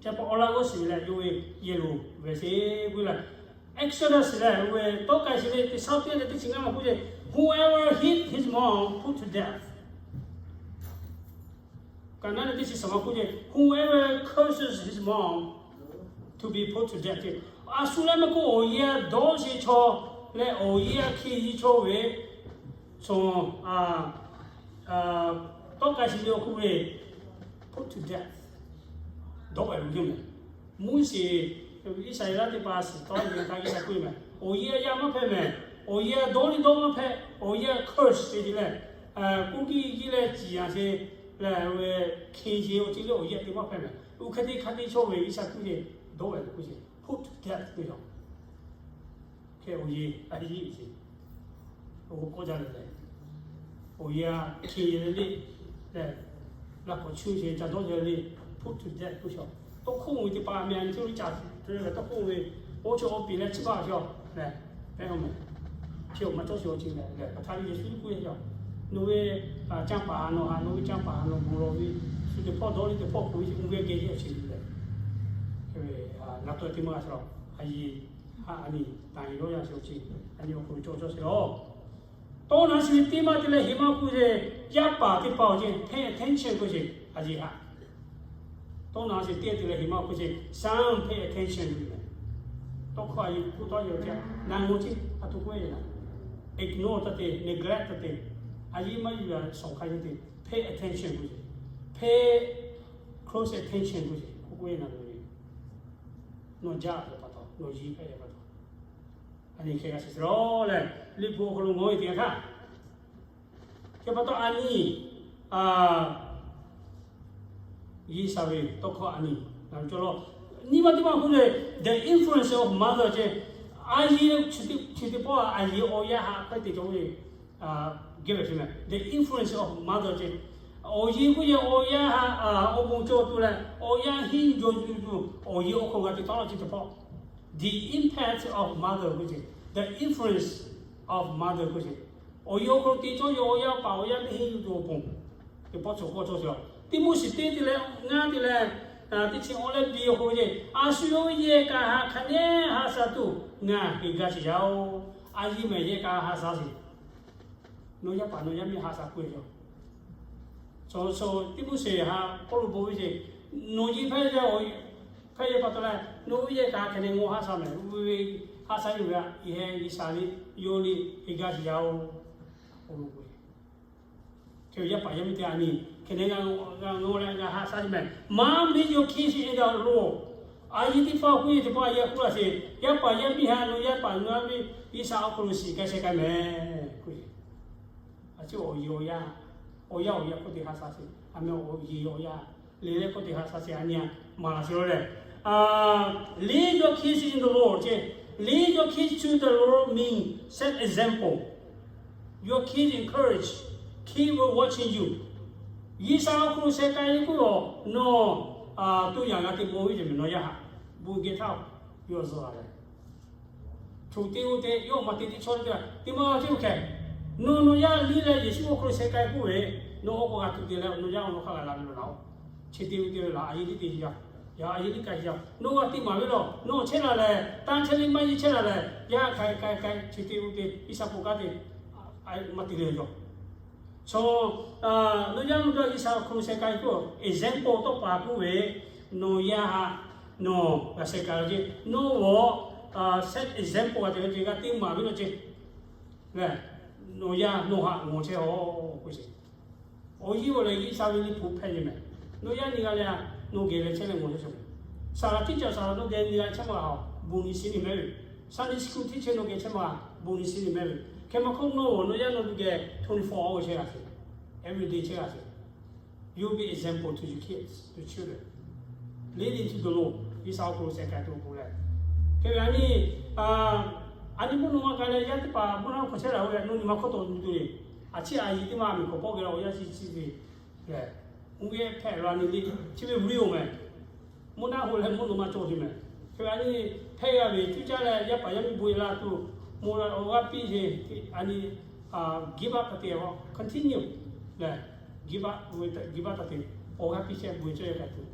Chi pa awˬ laꞈ g'awˇ shiˍ ve leh yawˇ ve yehˬ lo ve sheˍ k'oˆ leh, Exodus leh ve tawˇ k'ai shiˍ ve teˇ shaˉ teˇ leh teˇ chi ngaˇ ma k'oˆ ce, whoever hit his mom put to death. Kaˍnaˆ leh teˇ chi suhˍ ma k'oˆ ce, whoever curses his mom to be put to death ce. A shu leh maˇ k'oˆ awˬ yiˍ dawˇ sheˍ chaw leh awˬ yiˍ hkiˇ yi chaw ve, tawˇ k'ai shiˍ ve awˬ hk'oˆ ve put to death, dawˇ pehˍ ve yoˬ meh. Moˉseˍ, Iˉsaˍreˍlaˆ teˇ hpaˍ shiˍ tawˇ ve htaˇ G'uiˬsha k'oˆ ve meh, awˬ yiˍ a yaˇ maˇ hpehꞈ meh, awˬ yiˍ a dawˇ liˇ dawˇ maˇ hpehꞈ, awˬ yiˍ a curse te ce leh, k'oˆ kiˇ kiˇ leh ciˍ yanˍ ce leh ve hkiˇ ce awˬ ceuˬ leh awˬ yiˍ a te maˇ hpehꞈ meh. Oˇ hk'e te hk'a te chaw ve G'uiˬsha k'oˆ ve dawˇ pehˍ ve k'oˆ ce, put to death k'oˆ ve yoˬ. Hk'e awˬ yiˍ a yiˇ ce, awˬ k'oˆ jaˇ leh leh, awˬ yiˍ a hkiˇ ce le le, laꞈ k'awꞈ chuˇ ce ca dawˇ ce le, put to death k'oˆ ce. Tawˇ hkawˇ ve teˇ hpaˍ meh a nyi teˇ caˬ te leh tawˇ hkawˇ ve, oˇ chaw awˬ piˍ leh chi baˬ ce leh, pehˇ a meh, chi awˬ ma cawˇ chi awˬ ceuˬ leh leh, hk'aˬ htaˇ ve Yeˍsuˆ k'oˆ ve yoˬ. Nawˬ ve canˇ paˍ nawˬ haꞈ, nawˬ ve canˇ paˍ nawˬ mawˬ lawˬ ve, shu teˇ hpawˇ dawˇ liˇ teˇ hpawˇ hk'oˆ ve, oˇ ve geh ce awˬ ceuˬ leh, ngaˬ tawˆ teˇ maˇ g'a sheˍ lawˬ. A yiˍ haꞈ a nyi tanˍ yi lawˇ yaˇ chi awˬ ceuˬ, a nyi awˬ hk'aw lo cawˬ cawˇ sheˍ lawˬ. Tawˇ naˉ shiˍ ve teˇ maˇ te leh heˍ maˇ k'oˆ ce, yaˇ paˍ teˇ hpaˍ awˬ ceuˬ pay attention k'oˆ ce, a yiˍ haꞈ. Tawˇ naˉ shiˍ teˇ te leh heˍ maˇ k'oˆ ce, son pay attention k'oˆ ce. Tawˇ hkawˇ a yiˍ k'oˆ tawˇ yaˇ awˬ ceuˬ na ngaˬ ce a htoꞈ k'oˆ ve na, ignore taˇ te, neglect taˇ te, a yiˍ maˇ yuˬ a shawˍ hk'a yehˬ te, pay attention k'oˆ ce, pay close attention k'oˆ ce, k'oˆ k'oˆ ve na lo le. Nawˬ jaˇ ve pa taw, nawˬ yiˍ hpehꞈ ve pa taw, a nyi hk'e g'a shiˍ sheˍ lawˬ leh, Liꞈ hpu awˬ hk'aw lo ngawˬ ve teˇ yanˇ htaˇ, hk'e pa taw a nyi G'uiˬsha ve tawˇ hkawˇ a nyi, ngaˬ hui cawˇ lawˇ. Nyi ma teˇ maˇ k'oˆ le, the influence of mother ce. A yiˇ chi teˇ pawˆ a yiˇ awˬ yanˇ haꞈ hk'aˇ te cawˬ ve, geh ve ce meh, the influence of mother ce. Awˬ yiˇ k'oˆ yehˬ awˬ yanˇ haꞈ awˬ bon cawˬ tuˬ leh awˬ yanˇ hiˆ jaw tuˬ tuˬ awˬ yiˇ awˬ hk'aw lo g'a te tawˆ la ce teˇ pawˆ, the impact of mother k'oˆ ce, the influence of mother k'oˆ ce. Awˬ yiˇ awˬ hk'aw lo te cawˇ yehˬ awˬ yanˇ paˍ awˬ yanˇ miˇ hiˆ jaw tuˬ awˬ pon teˇ pawˆ cawˬ k'awˇ cawˇ ce. Tiˆmoˉseˍ teˇ te leh ngaˇ te leh teˇ chi awˬ leh biˇ awˬ hk'aw lo ce, a shu yawˇ yehˬ kaꞈ haꞈ hk'aˬ nehˉ ha sha tuˬ ngaˬ heˍ gaˇ sheˍ yaˇ oˬ. A yiˇ mehˬ yehˬ kaꞈ ha sha sheˍ. Nawˬ yaˇ paˍ nawˬ yaˇ miˇ ha sha k'oˆ ve yoˬ. Chaw, chaw Tiˆmoˉseˍ haꞈ Pawˇluꞈ bon ve ce, nawˬ yiˇ hpehꞈ yaˇ, hpehꞈ yaˇ pa taw leh nawˬ hui yehˬ kaꞈ hk'aˬ nehˬ ngaw ha sha mehˍ. Oˇ ve ha sha yoˬ ve a, yehˬ G'uiˬsha ve yawˇ liˇ heˍ gaˇ sheˍ yaˇ oˬ. Oˇ lo k'o, hk'e ve yaˇ paˍ yaˇ miˇ teˇ a nyi hk'aˬ nehˬ g'a ngaw leh g'a ha sha sheˍ mehˍ. Mom, lead your kids in the Lord. A yiˇ teˇ hpaˍ k'oˆ ve teˇ pawˆ a yehˬ k'oˆ la sheˍ. Yaˇ paˍ yaˇ miˇ haꞈ nawˬ yaˇ paˍ nawˬ yaˇ miˇ G'uiˬsha awˬ hk'aw lo shiˍ k'ai sheh k'ai mehˍ k'oˆ ve. A ciˉ awˬ yiˇ awˬ yanˇ, awˬ yanˇ awˬ yanˇ hk'oˆ te ha sha sheˍ. A meh awˬ yiˇ awˬ yanˇ le leh hk'oˆ te ha sha sheˍ a nyi a maˍ laˬ sheˍ lo lehˬ. Lead your kids in the Lord ce. Lead your kids to the Lord means set example. Your kids encourage, keep watching you. G'uiˬsha awˬ hk'aw lo sheh k'ai ve k'oˆ lawˬ, nawˬ tuˇ yanˇ g'a te bon ve ce mehˍ. Nawˬ yaˇ haꞈ bon geh htaˇ yawˇ zuhˬ la leh, choˬ te oˇ te yawˇ maˇ te teˇ chaw teˇ g'aˇ te maˇ g'a ceˇ oˇ hkeh, nawˬ nawˬ yaˇ liˇ leh Yeˍsuˆ awˬ hk'aw lo sheh k'ai k'oˆ ve, nawˬ awˬ k'aw g'a tuˬ te leh nawˬ yaˇ awˬ nawˬ hk'aˇ g'a la ve lo laˬ oˬ. Chi te oˇ te ve laˬ, a yiˇ liˇ te yaˇ, a yiˇ liˇ k'ai yaˇ, nawˬ g'a te maˍ ve lawˬ. Nawˬ chehˇ la lehˬ, tanˇ chehˇ le maˇ yeˇ chehˇ la lehˬ, yaˇ k'ai k'ai k'ai chi te oˇ te G'uiˬsha bon kanˉ te maˇ te le yaˇ. Chaw, nawˬ yaˇ nawˬ htaꞈ G'uiˬsha awˬ hk'aw lo sheh k'ai k'oˆ, example tawˇ pa k'oˆ ve, nawˬ yaˇ haꞈ nawˬ g'a sheh k'ai ve ce. Nawˬ g'awˬ set example g'a te ve ce, g'a te maˍ ve lo ce. Lehˬ, nawˬ yaˇ nawˬ haꞈ ngawˬ chehˇ-oˬ k'oˆ sheˍ. Awˬ yiˇ awˬ lehˬ G'uiˬsha ve liꞈ hpu hpehꞈ ve mehˍ. Nawˬ yaˇ nyi g'a leh a, nawˬ geh leh chehˇ leh ngawˬ chehˇ sheˍ. Saˍ laꞈ teˇ caˬ saˍ laꞈ nawˬ geh nyi g'a chehˇ ma a, bon nyi shiˉ nyi mehˍ ve. Sunday school teacher nawˬ geh chehˇ ma, bon nyi shiˉ nyi mehˍ ve. Hk'e maˇ hk'oˆ nawˬ nawˬ yaˇ nawˬ hui geh twenty-four hour chehˇ g'a sheˍ. Every day chehˇ g'a sheˍ. You be example to your kids, to children, leading to the Lord. G'uiˬsha awˬ hk'aw lo sheh k'ai tuˬ awˬ pon leh, hk'e ve a nyi, a nyi mvuhˇ naw ma k'ai leh yaˇ teˇ hpaˍ mvuhˇ naw ma hk'aw chehˇ la ve, nawˬ nyi ma hk'oˆ taw tuˬ tuˬ le. A ciˉ a yiˇ teˇ maˇ miˬ hk'awꞈ pawˆ geh la awˬ yaˇ chi chi ve lehˬ, uˇ ve hpehꞈ la nyi le. Chi ve real mehˍ. Mvuhˇ naw ma hk'oˆ leh mvuhˇ naw ma cawˬ ve mehˍ. Hk'e ve a nyi hpehꞈ g'a ve cuˇ caˇ leh yaˇ paˍ yaˇ miˇ bon la tuˬ, mvuhˇ naw ma awˬ g'aˇ piˇ sheˍ. A nyi give up hk'a te continue lehˬ, give up, give up hk'a te awˬ g'aˇ piˇ chehˇ bon cawˇ yaˇ k'ai tuˬ,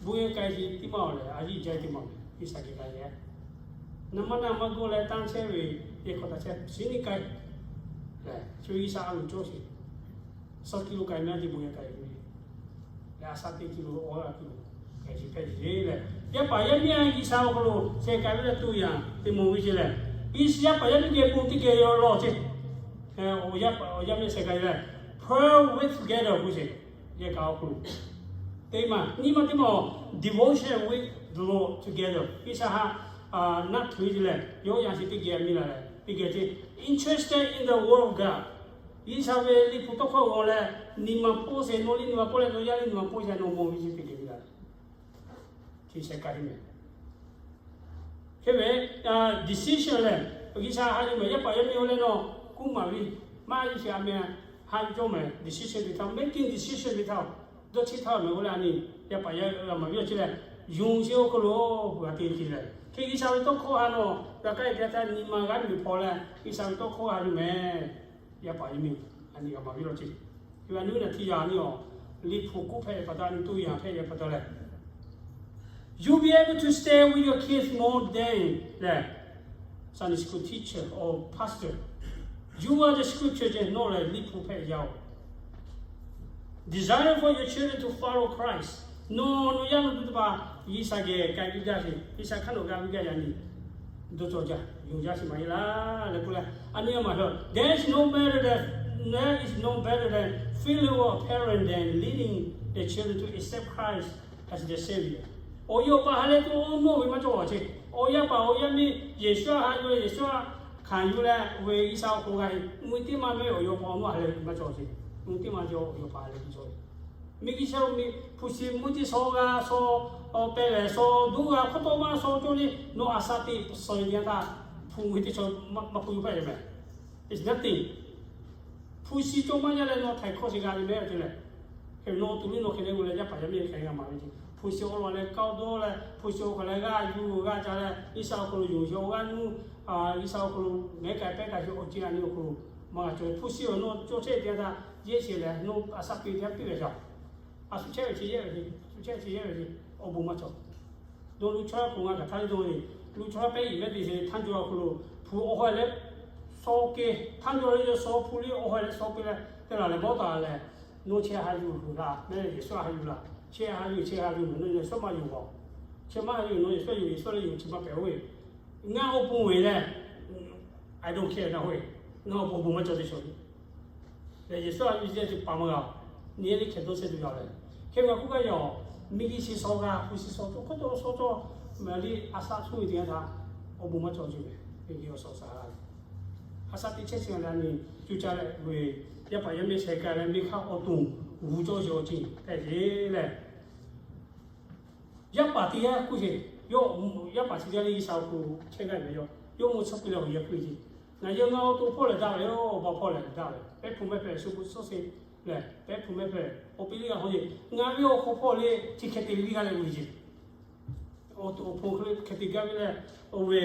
bon yaˇ k'ai sheˍ teˇ maˇ awˬ lehˬ a yiˇ jaˇ teˇ maˇ mehˍ. G'uiˬsha geh k'ai leh, naˍ maˇ naˍ maˇ g'awˇ leh tanˇ chehˇ ve yehˬ hk'aw taꞈ chehˇ shiˉ nyi k'ai lehˬ, chi ve G'uiˬsha a loˍ cawˇ sheˍ. Suh ki lo k'ai maˇ te bon yaˇ k'ai ve lehˬ, a shaꞈ teˇ ki lo awˬ g'aˇ ki lo k'ai sheˍ hpehꞈ sheˍ lehˬ, yaˇ paˍ yaˇ miˇ a G'uiˬsha awˬ hk'aw lo sheh k'ai ve leh tuˬ yanˇ te mawˬ ve ce lehˬ, G'uiˬsha yaˇ paˍ yaˇ miˇ geh bon teˇ geh yaw lawˬ ce. Awˬ yaˇ paˍ awˬ yaˇ miˇ sheh k'ai lehˬ, pray with together k'oˆ sheˍ. Yehˬ kaꞈ awˬ hk'aw lo teˇ maˇ nyi ma teˇ maˇ devotion with the Lord together. G'uiˬsha haꞈ naˆ htuiˉ ve lehˬ, yawˇ yanˇ chi teˇ geh miˇ la leh teˇ geh ce, interested in the word of God. G'uiˬsha ve liꞈ hpu tawˇ hkawˇ g'aw leh, nyi ma pawˆ sheˍ, nawˬ liˇ nyi ma pawˆ leh nawˬ yaˇ liˇ nyi ma pawˆ sheˍ, nawˬ mawˬ ve ce teˇ geh miˇ la leh chi sheh k'ai ve mehˍ. Hk'e ve decision lehˬ, G'uiˬsha haꞈ yuˬ mehˍ. Yaˇ paˍ yaˇ miˇ oˇ leh nawˬ kuˇ maˍ ve maˇ yuˬ sheˍ. A meh haꞈ yuˬ cawˇ mehˍ. Decision ve htaˇ, making decision ve htaˇ, dawˇ cheˇ htaˇ mehˍ. Oˇ leh a nyi yaˇ paˍ yaˇ miˇ oˇ chi lehˬ, yonˍ sheˍ awˬ hk'aw lo g'a te ve ce lehˬ, hk'e G'uiˬsha ve tawˇ hkawˇ haꞈ nawˬ g'a k'ai te htaˇ nyi ma g'aˇ miˬ hpaw leh G'uiˬsha ve tawˇ hkawˇ haꞈ yuˬ mehˍ. Yaˇ paˍ yaˇ miˇ a nyi g'a maˍ ve law ce. Yaꞈ nyi naˬ htiˇ yaꞈ nyi awˬ liꞈ hpu k'oˆ hpehꞈ ve pa taw, a nyi tuˬ yanˇ hpehꞈ ve pa taw lehˬ, you'll be able to stay with your kids more than lehˬ Sunday school teacher or pastor. You are the scripture ce, nawˬ lehˬ liꞈ hpu hpehꞈ yaˇ oˬ. Desire for your children to follow Christ. Nawˬ nawˬ yaˇ nawˬ hui teˇ hpaˍ G'uiˬsha geh k'ai piˇ gaˇ sheˍ, G'uiˬsha hk'aˇ nawˬ g'a piˇ gaˇ yaꞈ nyi dawˇ cawˬ jaˇ, yonˍ jaˇ sheˍ maˇ heˆ laˇ leh k'oˆ leh, a nyi a maˍ htawˇ, there is no better than, there is no better than feeling of a parent than leading the children to accept Christ as their Savior. Awˬ yaˇ awˬ pa ha leh tuˬ awˬ nawˬ ve maˇ cawˬ ce. Awˬ yaˇ paˍ awˬ yaˇ miˇ Yeˍsuˆ haꞈ yuˬ leh Yeˍsuˆ hkanˍ yuˬ leh ve G'uiˬsha awˬ hk'aw g'a ve, mvuhˇ teˇ maˇ mehˍ awˬ yaˇ awˬ pa awˬ nawˬ ha leh maˇ cawˬ ce. Teˇ maˬ cawˬ yawˬ paˍ leh cawˬ. Miˬguiˬ chi hpu shi mvuhˇ ceˇ shaw g'a shaw, pehˬ lehˬ shaw, duˇ g'a hk'awꞈ tawˆ maˇ shaw cawˇ le, nawˬ a shaꞈ teꞈ suhˍ ve teˇ yanˇ htaˇ, hpu ve teˇ chaw maˇ hpu yuˬ hpehꞈ ve mehˬ. It's nothing. Hpu shi cawˇ maˇ jaˇ leh nawˬ htaiˍ hkawˇ sheˍ g'a ve mehˬ ce lehˬ. Nawˬ tuˬ liˇ nawˬ hk'e le g'a maˍ ve ce. Hpu shi awˬ lawn leh kaoˇ dawˇ leh, hpu shi awˬ hk'aw leh g'aˇ yuˬ g'aˇ ca leh, G'uiˬsha awˬ hk'aw lo yonˍ sheˍ awˬ g'aˇ nuˇ, G'uiˬsha awˬ hk'aw lo mehˉ k'ai pehˉ k'ai sheˍ awˬ ceˇ a nyi awˬ hk'aw lo maˇ g'a cawˬ ve. Hpu shi awˬ nawˬ cawˇ chehˇ teˇ yanˇ htaˇ, yehˇ sheˍ lehˬ nawˬ a shaꞈ piˇ teˇ yanˇ piˇ ve shaˍ. A shu chehˇ ve ce yehˇ ve ce, a shu chehˇ ve ce yehˇ ve ce, awˬ bon maˇ cawˬ. Dawˇ luˇ chaw hk'oˆ ngaˬ kaꞈ htaˇ dawˇ ve, luˇ chaw hk'oˆ pehˉ iˍ mehˉ te sheˍ htaˇ cawˇ awˬ hk'aw lo, hpu awˬ hawehˇ leh shaw ke, htaˇ cawˇ leh yawˇ shaw hpu liˇ awˬ hawehˇ leh shaw ke leh, teˇ laˬ leh mawˇ taˍ leh, nawˬ chehˇ ha yuˬ laˬ mehˬ, Yeˍsuˆ ha yuˬ laˬ, chehˇ ha yuˬ, chehˇ ha yuˬ mehˬ, nawˬ Yeˍsuˆ maˇ yuˬ k'o, chehˇ maˇ ha yuˬ, nawˬ Yeˍsuˆ yuˬ, Yeˍsuˆ leh yuˬ chi maˇ pehˬ oˬ ve. Ngaˬ awˬ pon ve leh, I don't care na hoˆ ve, ngaˬ awˬ pon awˬ bon maˇ cawˬ teˇ cawˬ ve. Leh Yeˍsuˆ a yuˬ ce teˇ hpaˍ maˇ g'a, nyi le hkeh dawˇ shehˇ tuˬ yaˇ leh, hk'e ve k'oˆ gaˇ yaw, miˬguiˬ chi shaw g'a, hpu shi shaw cawˇ hkawˇ tawˆ shaw cawˇ, maˇ liˇ a shaꞈ cuˇ ve teˇ yanˇ htaˇ, awˬ bon maˇ cawˬ ce ve, miˬguiˬ awˬ shaw shaˍ g'a le. A shaꞈ teꞈ chehˇ chi a leh a nyi cuˇ caˇ leh ve, yaˇ paˍ yaˇ miˇ sheh ka leh miˬ hk'aˇ awˬ to g'uˇ cawˇ sheˍ awˬ ceˇ hpehꞈ ce leh, yaˇ paˍ teˇ g'aˇ k'oˆ sheˍ, yawˇ yaˇ paˍ chi teˇ g'aˇ le G'uiˬsha awˬ hk'aw lo chehˇ g'aˇ ve yoˬ. Yawˇ mvuhˇ tsuhˇ piˇ leh awˬ yehˬ k'oˆ ve ce. Ngaˬ yehˬ ngaˬ awˬ to hpawˇ lehˬ daꞈ ve yoˬ, awˬ ba hpawˇ lehˬ daꞈ ve, pehˉ hpu mehˉ hpehꞈ shu hpu suhˉ sheˍ lehˬ, pehˉ hpu mehˉ hpehꞈ awˬ piˇ le g'a hawˇ ce. Ngaˬ ve awˬ hk'aw hpawˇ le chi hk'e te ve gaˇ leh g'uˇ ce. Awˬ to awˬ hpon hk'e te gaˇ ve leh, oˇ ve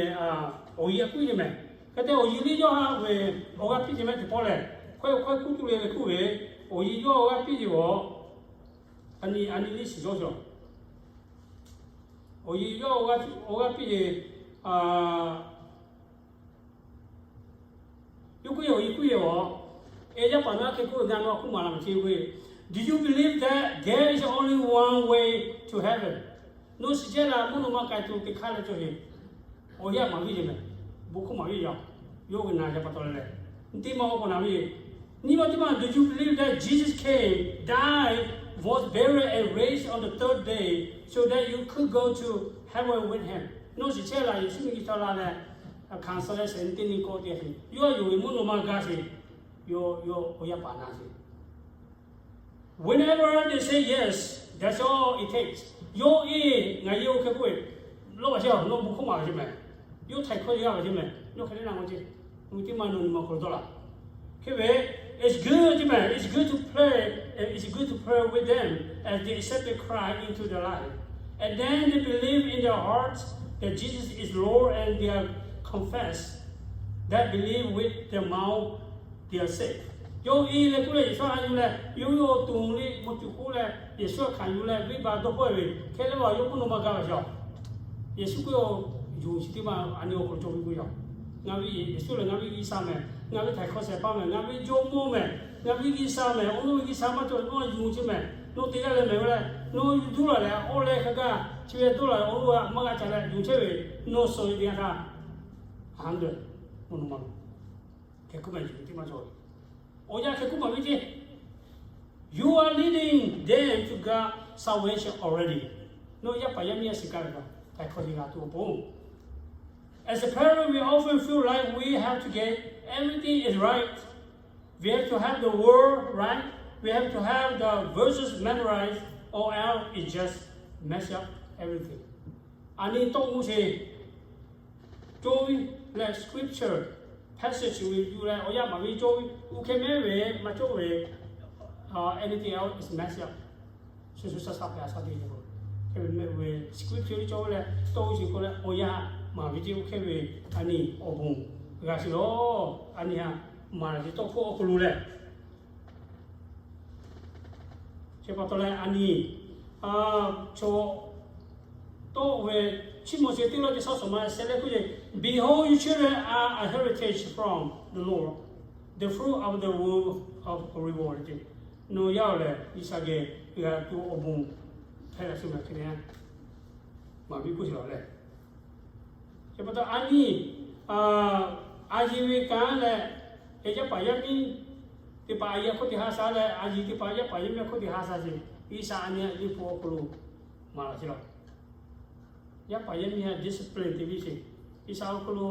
awˬ yehˬ k'oˆ ve mehˬ. Hk'e te awˬ yehˬ le yawˇ ha ve awˬ g'aˇ piˇ ce mehˉ teˇ pawˆ lehˬ, hkawehˇ hkawehˇ kuˇ tuˬ le leh k'oˆ ve, awˬ yehˬ yawˇ awˬ g'aˇ piˇ ce g'awˬ, a nyi a nyi liˇ shiˍ yawˇ sheˍ. Awˬ yehˬ yawˇ awˬ g'aˇ piˇ ce, yawˇ k'oˆ ve awˬ yehˬ k'oˆ ve a, e yaˇ paˍ naˉ hk'e k'oˆ ve ngaˬ nawˬ a hkuˇ maˍ la maˍ ce ve, Do you believe that there is only one way to heaven? Nawˬ shiˍ chehˇ la mvuhˇ naw ma k'ai tuˬ teˇ hk'aˇ leh cawˬ sheˍ. Awˬ yanˇ maˍ viˇ ce mehˬ, bon hkawˇ maˍ viˇ yaˇ. Yawˇ ve naˍ yaˇ pa taw leh leh, teˇ maˇ awˬ k'o naˍ viˇ, nyi ma teˇ maˇ, Do you believe that Jesus came, died, was buried, and raised on the third day so that you could go to heaven with him? Nawˬ shiˍ chehˇ la Yeˍsuˆ miˬguiˬ htaꞈ la leh, hkanˍ suh leh shehˍ nyi teˇ nyi kawˆ te sheˍ. Yawˇ yonˍ ve mvuhˇ naw ma g'a sheˍ. Yawˇ yawˇ awˬ yaˇ paˍ na sheˍ. Whenever they say yes, that's all it takes. Yawˇ e, ngaˬ yehˬ oˇ hk'e k'oˆ ve, lawˇ g'a sheˍ, nawˬ bon hkawˇ maˍ ve ce mehˬ. Yawˇ htaiˍ hkawˇ g'a ve ce mehˬ. Yawˇ hk'e te na ma ce, mvuhˇ teˇ maˇ nawˬ nyi ma hk'aw lo dawˇ laˬ. Hk'e ve, it's good ce mehˬ. It's good to pray, and it's good to pray with them as they accept Christ into their life. And then they believe in their hearts that Jesus is Lord, and they are confess that belief with their mouth, they are saved. Yawˇ e leh k'oˆ leh Yeˍsuˆ a yuˬ leh, yawˇ ve awˬ to le bon tuˬ k'oˆ leh Yeˍsuˆ hkanˍ yuˬ leh venˇbaˆ dawˇ hpawˇ ve hk'e leh a yawˇ mvuhˇ naw ma g'a ve yoˬ. Yeˍsuˆ k'oˆ ve, yonˍ chi teˇ maˇ a nyi awˬ hk'aw lo cawˬ ve k'oˆ yoˬ. Ngaˬ ve Yeˍsuˆ lehˬ ngaˬ ve G'uiˬsha mehˬ, ngaˬ ve htaiˍ hkawˇ shehˍ hpaˇ mehˬ, ngaˬ ve Jawˇmawˇ mehˬ, ngaˬ ve G'uiˬsha mehˬ, awˬ lawn ve G'uiˬsha maˇ cawˬ, nawˬ yonˍ ce mehˬ, nawˬ te g'aˇ leh mehˬ ve leh, nawˬ yuˬ duˇ laˬ leh awˬ leh hk'a gaˇ chi ve dawˇ laˬ leh awˬ lawn g'a maˇ g'a ca leh yonˍ chehˇ ve, nawˬ suh ve teˇ yanˇ htaˇ, a ha dehꞈ mvuhˇ naw ma lo hk'e k'oˆ mehˬ yuˬ ve teˇ maˇ cawˬ. Awˬ yanˇ hk'e k'oˆ maˍ ve ce, You are leading them to God salvation already. Nawˬ yaˇ paˍ yaˇ miˇ a shiˍ kaˇ ve kaꞈ htaiˍ hkawˇ te g'a tuˬ awˬ pon. As a parent, we often feel like we have to get everything is right. We have to have the word right. We have to have the verses memorized, or else it just mess up everything. A nyi tawˇ mvuhˇ sheˍ cawˇ ve leh scripture passage ve yuˬ leh awˬ yanˇ maˍ ve cawˇ ve, oˇ hk'e mehˉ ve maˇ cawˇ ve, anything else is mess up. Shu shu sha sha hpehꞈ a sha te ve, hk'e ve mehˆ ve scripture cawˇ ve leh tawˇ ve sheˍ k'oˆ leh awˬ yanˇ maˍ ve ce, oˇ hk'e ve a nyi awˬ bon g'a sheˍ lawˬ. A nyi ha maˍ ve tawˇ hkawˇ awˬ hk'aw lo leh Chi pa taw leh a nyi, chaw tawˆ ve Chiˇ mvuh chi teˇ lawˇ teˇ shaˉ shawˍ ma sheh leh k'oˆ ce, Behold, your children are a heritage from the Lord, the fruit of the womb of reward. Nawˬ yaˇ oˬ lehˬ G'uiˬsha geh g'a tuˬ awˬ bon hpehꞈ la shu ma hk'e ne, maˍ piˇ k'oˆ sheˍ lawˬ leh. Chi pa taw a nyi, a yeˬ ve kanˉ leh, yaˇ paˍ yaˇ miˇ teˇ hpaˍ a yeˬ hk'oˆ teˇ ha sha leh, a yeˬ teˇ hpaˍ yaˇ paˍ yaˇ miˇ hk'oˆ teˇ ha sha sheˍ. G'uiˬsha a nyi a yeˬ hpu awˬ hk'aw lo maˍ laˬ sheˍ lawˬ. Yaˇ paˍ yaˇ miˇ ha discipline te piˇ sheˍ. G'uiˬsha awˬ hk'aw lo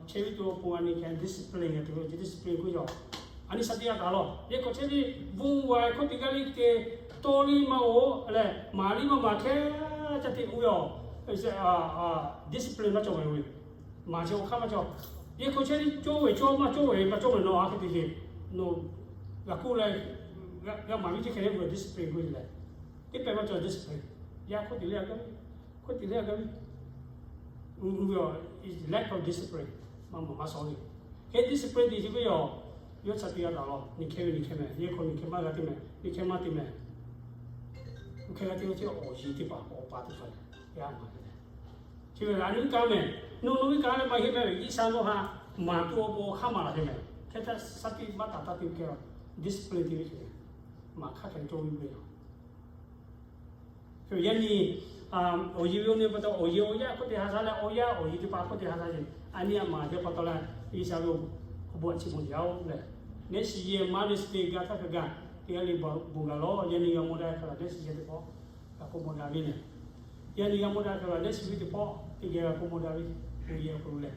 chehˇ ve tuˬ awˬ pon a nyi hk'e discipline g'a tuˬ ve, discipline k'oˆ yaw. A nyi shaˍ tiꞈ yaˇ kaꞈ lawˬ, yehˬ k'awꞈ chehˇ ve, bon g'a ve hkawˇ teꞈ g'aˇ le te, tawˇ liˇ maˇ-oˬ leh, maˍ liˇ maˇ maˍ hkehˉ caˇ te k'oˆ ve awˬ discipline maˇ cawˬ ve. Maˍ chi awˬ hk'aˇ maˇ cawˬ. Yehˬ k'awꞈ chehˇ ve cawˇ ve cawˇ maˇ cawˇ ve maˇ cawˇ ve nawˬ a hk'e te le. Nawˬ g'a k'oˆ leh, g'a maˍ ve chi hk'e le discipline k'oˆ ve lehˬ, teˇ pehˍ maˇ cawˬ discipline. Yaˇ hkawˇ teꞈ le a gaˇ ve, hkawˇ teꞈ le a gaˇ ve, lack of discipline, maˇ maˍ maˇ shawˍ ve. Hk'e discipline te chi ve yoˬ. Yawˇ shaˍ tiꞈ yaˇ kaꞈ lawˬ, nyi hkehˇ ve nyi hkehˇ meh, yehˬ k'awꞈ nyi hkehˇ maˇ g'a te meh, nyi hkehˇ maˇ te meh. Hk'e g'a te ve chi awˬ yiˍ teˇ hpaˍ, awˬ pa teˇ hpaˍ leh, yaˇ maˍ ve lehˬ, chi ve a nyi kaˇ meh, nawˬ nawˬ ve kaꞈ leh maˇ heˆ meh ve, G'uiˬsha nawˬ htaꞈ maˍ tuˬ awˬ pon awˬ hk'aˇ maˍ laˬ hk'e meh. Hk'e te shaˍ tiꞈ maˇ taˍ taˇ te ve hk'e, discipline te ve chi maˍ hk'aˇ hk'e cawˇ ve yoˬ. Yaˇ nyi awˬ yiˍ ve awˬ nyi pa taw, awˬ yiˍ awˬ yaˇ hkawˇ te ha sha leh, awˬ yaˇ awˬ yiˍ teˇ hpaˍ hkawˇ te ha sha ce. A nyi a maˍ teˇ pa taw leh, G'uiˬsha ve awˬ bon a chi bon yaˇ-oˬ lehˬ, next year Mother's Day g'a htaˇ hk'a gaˬ, teˇ g'aˇ le bon g'a lawˬ. Yaˇ nyi g'a mawˇ daꞈ hk'a gaˬ next year teˇ pawˆ g'a k'oˆ mawˇ daꞈ ve lehˬ, yaˇ nyi g'a mawˇ daꞈ hk'a gaˬ next year teˇ pawˆ teˇ geh g'a k'oˆ mawˇ daꞈ ve, bon yehˬ awˬ hk'aw lo lehˬ,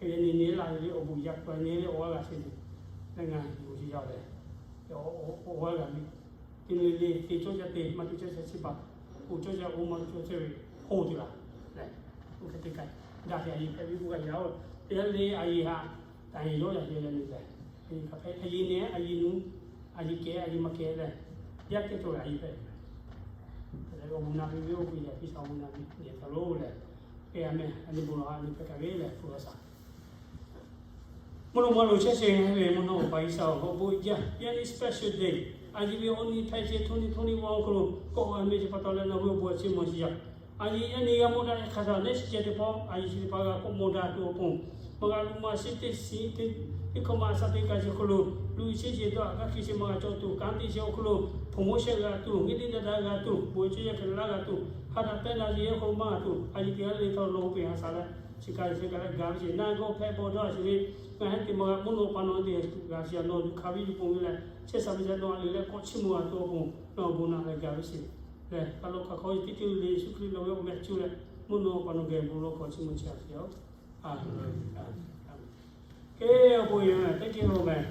yaˇ nyi nyi la ve le awˬ bon yaˇ hk'a nyi le awˬ g'aˇ g'a chehˇ ve, ngaˬ hui yoˬ chi yaˇ lehˬ, awˬ g'aˇ g'a ve, teˇ le le te cawˇ ca te, maˇ te cawˇ ca chi baˬ, oˇ cawˇ ca oˇ maˇ cawˇ chehˇ ve, hk'oˆ te laˬ lehˬ, oˇ hk'e te kaꞈ, daꞈ te a yeˬ hpehꞈ ve k'oˆ g'a yaˇ-oˬ. Teˇ g'aˇ le a yeˬ htaꞈ taˍ yeˬ yawˇ yaꞈ nyi lehˬ, a yeˬ hk'a hpehꞈ a yeˬ nehˬ a yeˬ nuˇ, a yeˬ kehˬ a yeˬ maˇ kehˬ lehˬ, yaˇ kehˉ cawˬ ve a yeˬ hpehꞈ. Awˬ bon naꞈ ve ve oˇ hk'e yaꞈ piˇ sha awˬ bon naꞈ ve nehˬ htaˇ lo lehˬ, hk'e a meh a nyi bon lawˬ a nyi hpehꞈ kaꞈ ve lehˬ hpu g'a shaˍ. Mvuhˇ naw ma lo chehˇ shehˍ ve mvuhˇ naw Awˬ pa G'uiˬsha-oˬ, awˬ bon jaˇ. Yaˇ nyi special day. A yeˬ ve awˬ nyi hpehꞈ ce hto nyi hto nyi wa awˬ hk'aw lo kawˆ a meh ce pa taw leh nawˬ hui awˬ bon a chi mawˬ shiˍ yaˇ. A yeˬ yaˇ nyi g'a mawˇ daꞈ hk'a shaˍ next year teˇ pawˆ a yeˬ chi teˇ hpaˍ g'a k'oˆ mawˇ daꞈ tuˬ awˬ pon, maˇ g'a luꞈ maˇ shiˍ teˇ shiˍ teˇ hkawˇ maˇ shaˍ teˇ kaꞈ chi hk'aw lo, luꞈ shiˍ ce dawˇ a g'aˇ hk'e chi maˇ g'a cawˬ tuˬ, kanˉ te chi awˬ hk'aw lo hpoˬ mawˇ shehˆ g'a tuˬ, nyi teˇ daꞈ daꞈ g'a tuˬ, bon ce yaˇ hk'e laˇ g'a tuˬ, ha daꞈ pehˇ na ce yaˇ hk'aw lo maˇ g'a tuˬ, a yeˬ teˇ g'aˇ le le htaꞈ nawˬ hui peꞈ ha shaˍ leh, chi kaꞈ chi kaꞈ leh gaˬ ve sheˍ. Na gawˇ hpehꞈ bawˬ dawˇ a sheˍ ve, ngaˬ hui teˇ maˬ g'a mvuhˇ naw pa nawˬ te g'a shiˍ a nawˬ yuˬ hkanˍ ve yuˬ pon ve leh, chehˇ sha ve shaˍ nawˬ a le leh k'awꞈ chiˇ mvuh g'a tuˬ awˬ pon, nawˬ awˬ bon naꞈ leh gaˬ ve sheˍ. Lehˬ, a lo hk'aˬ hk'aw teˇ ceuˬ le Yeˍsuˆ Hkriꞈ nawˬ ve awˬ meh cuˇ leh, mvuhˇ naw pa nawˬ geh bon lawˬ hk'aw chiˇ mvuh chehˇ a sheˍ-oˬ. Aˬ, aˬ, aˬ. Oˇ bon yehˬ teˇ ceuˬ lo meh.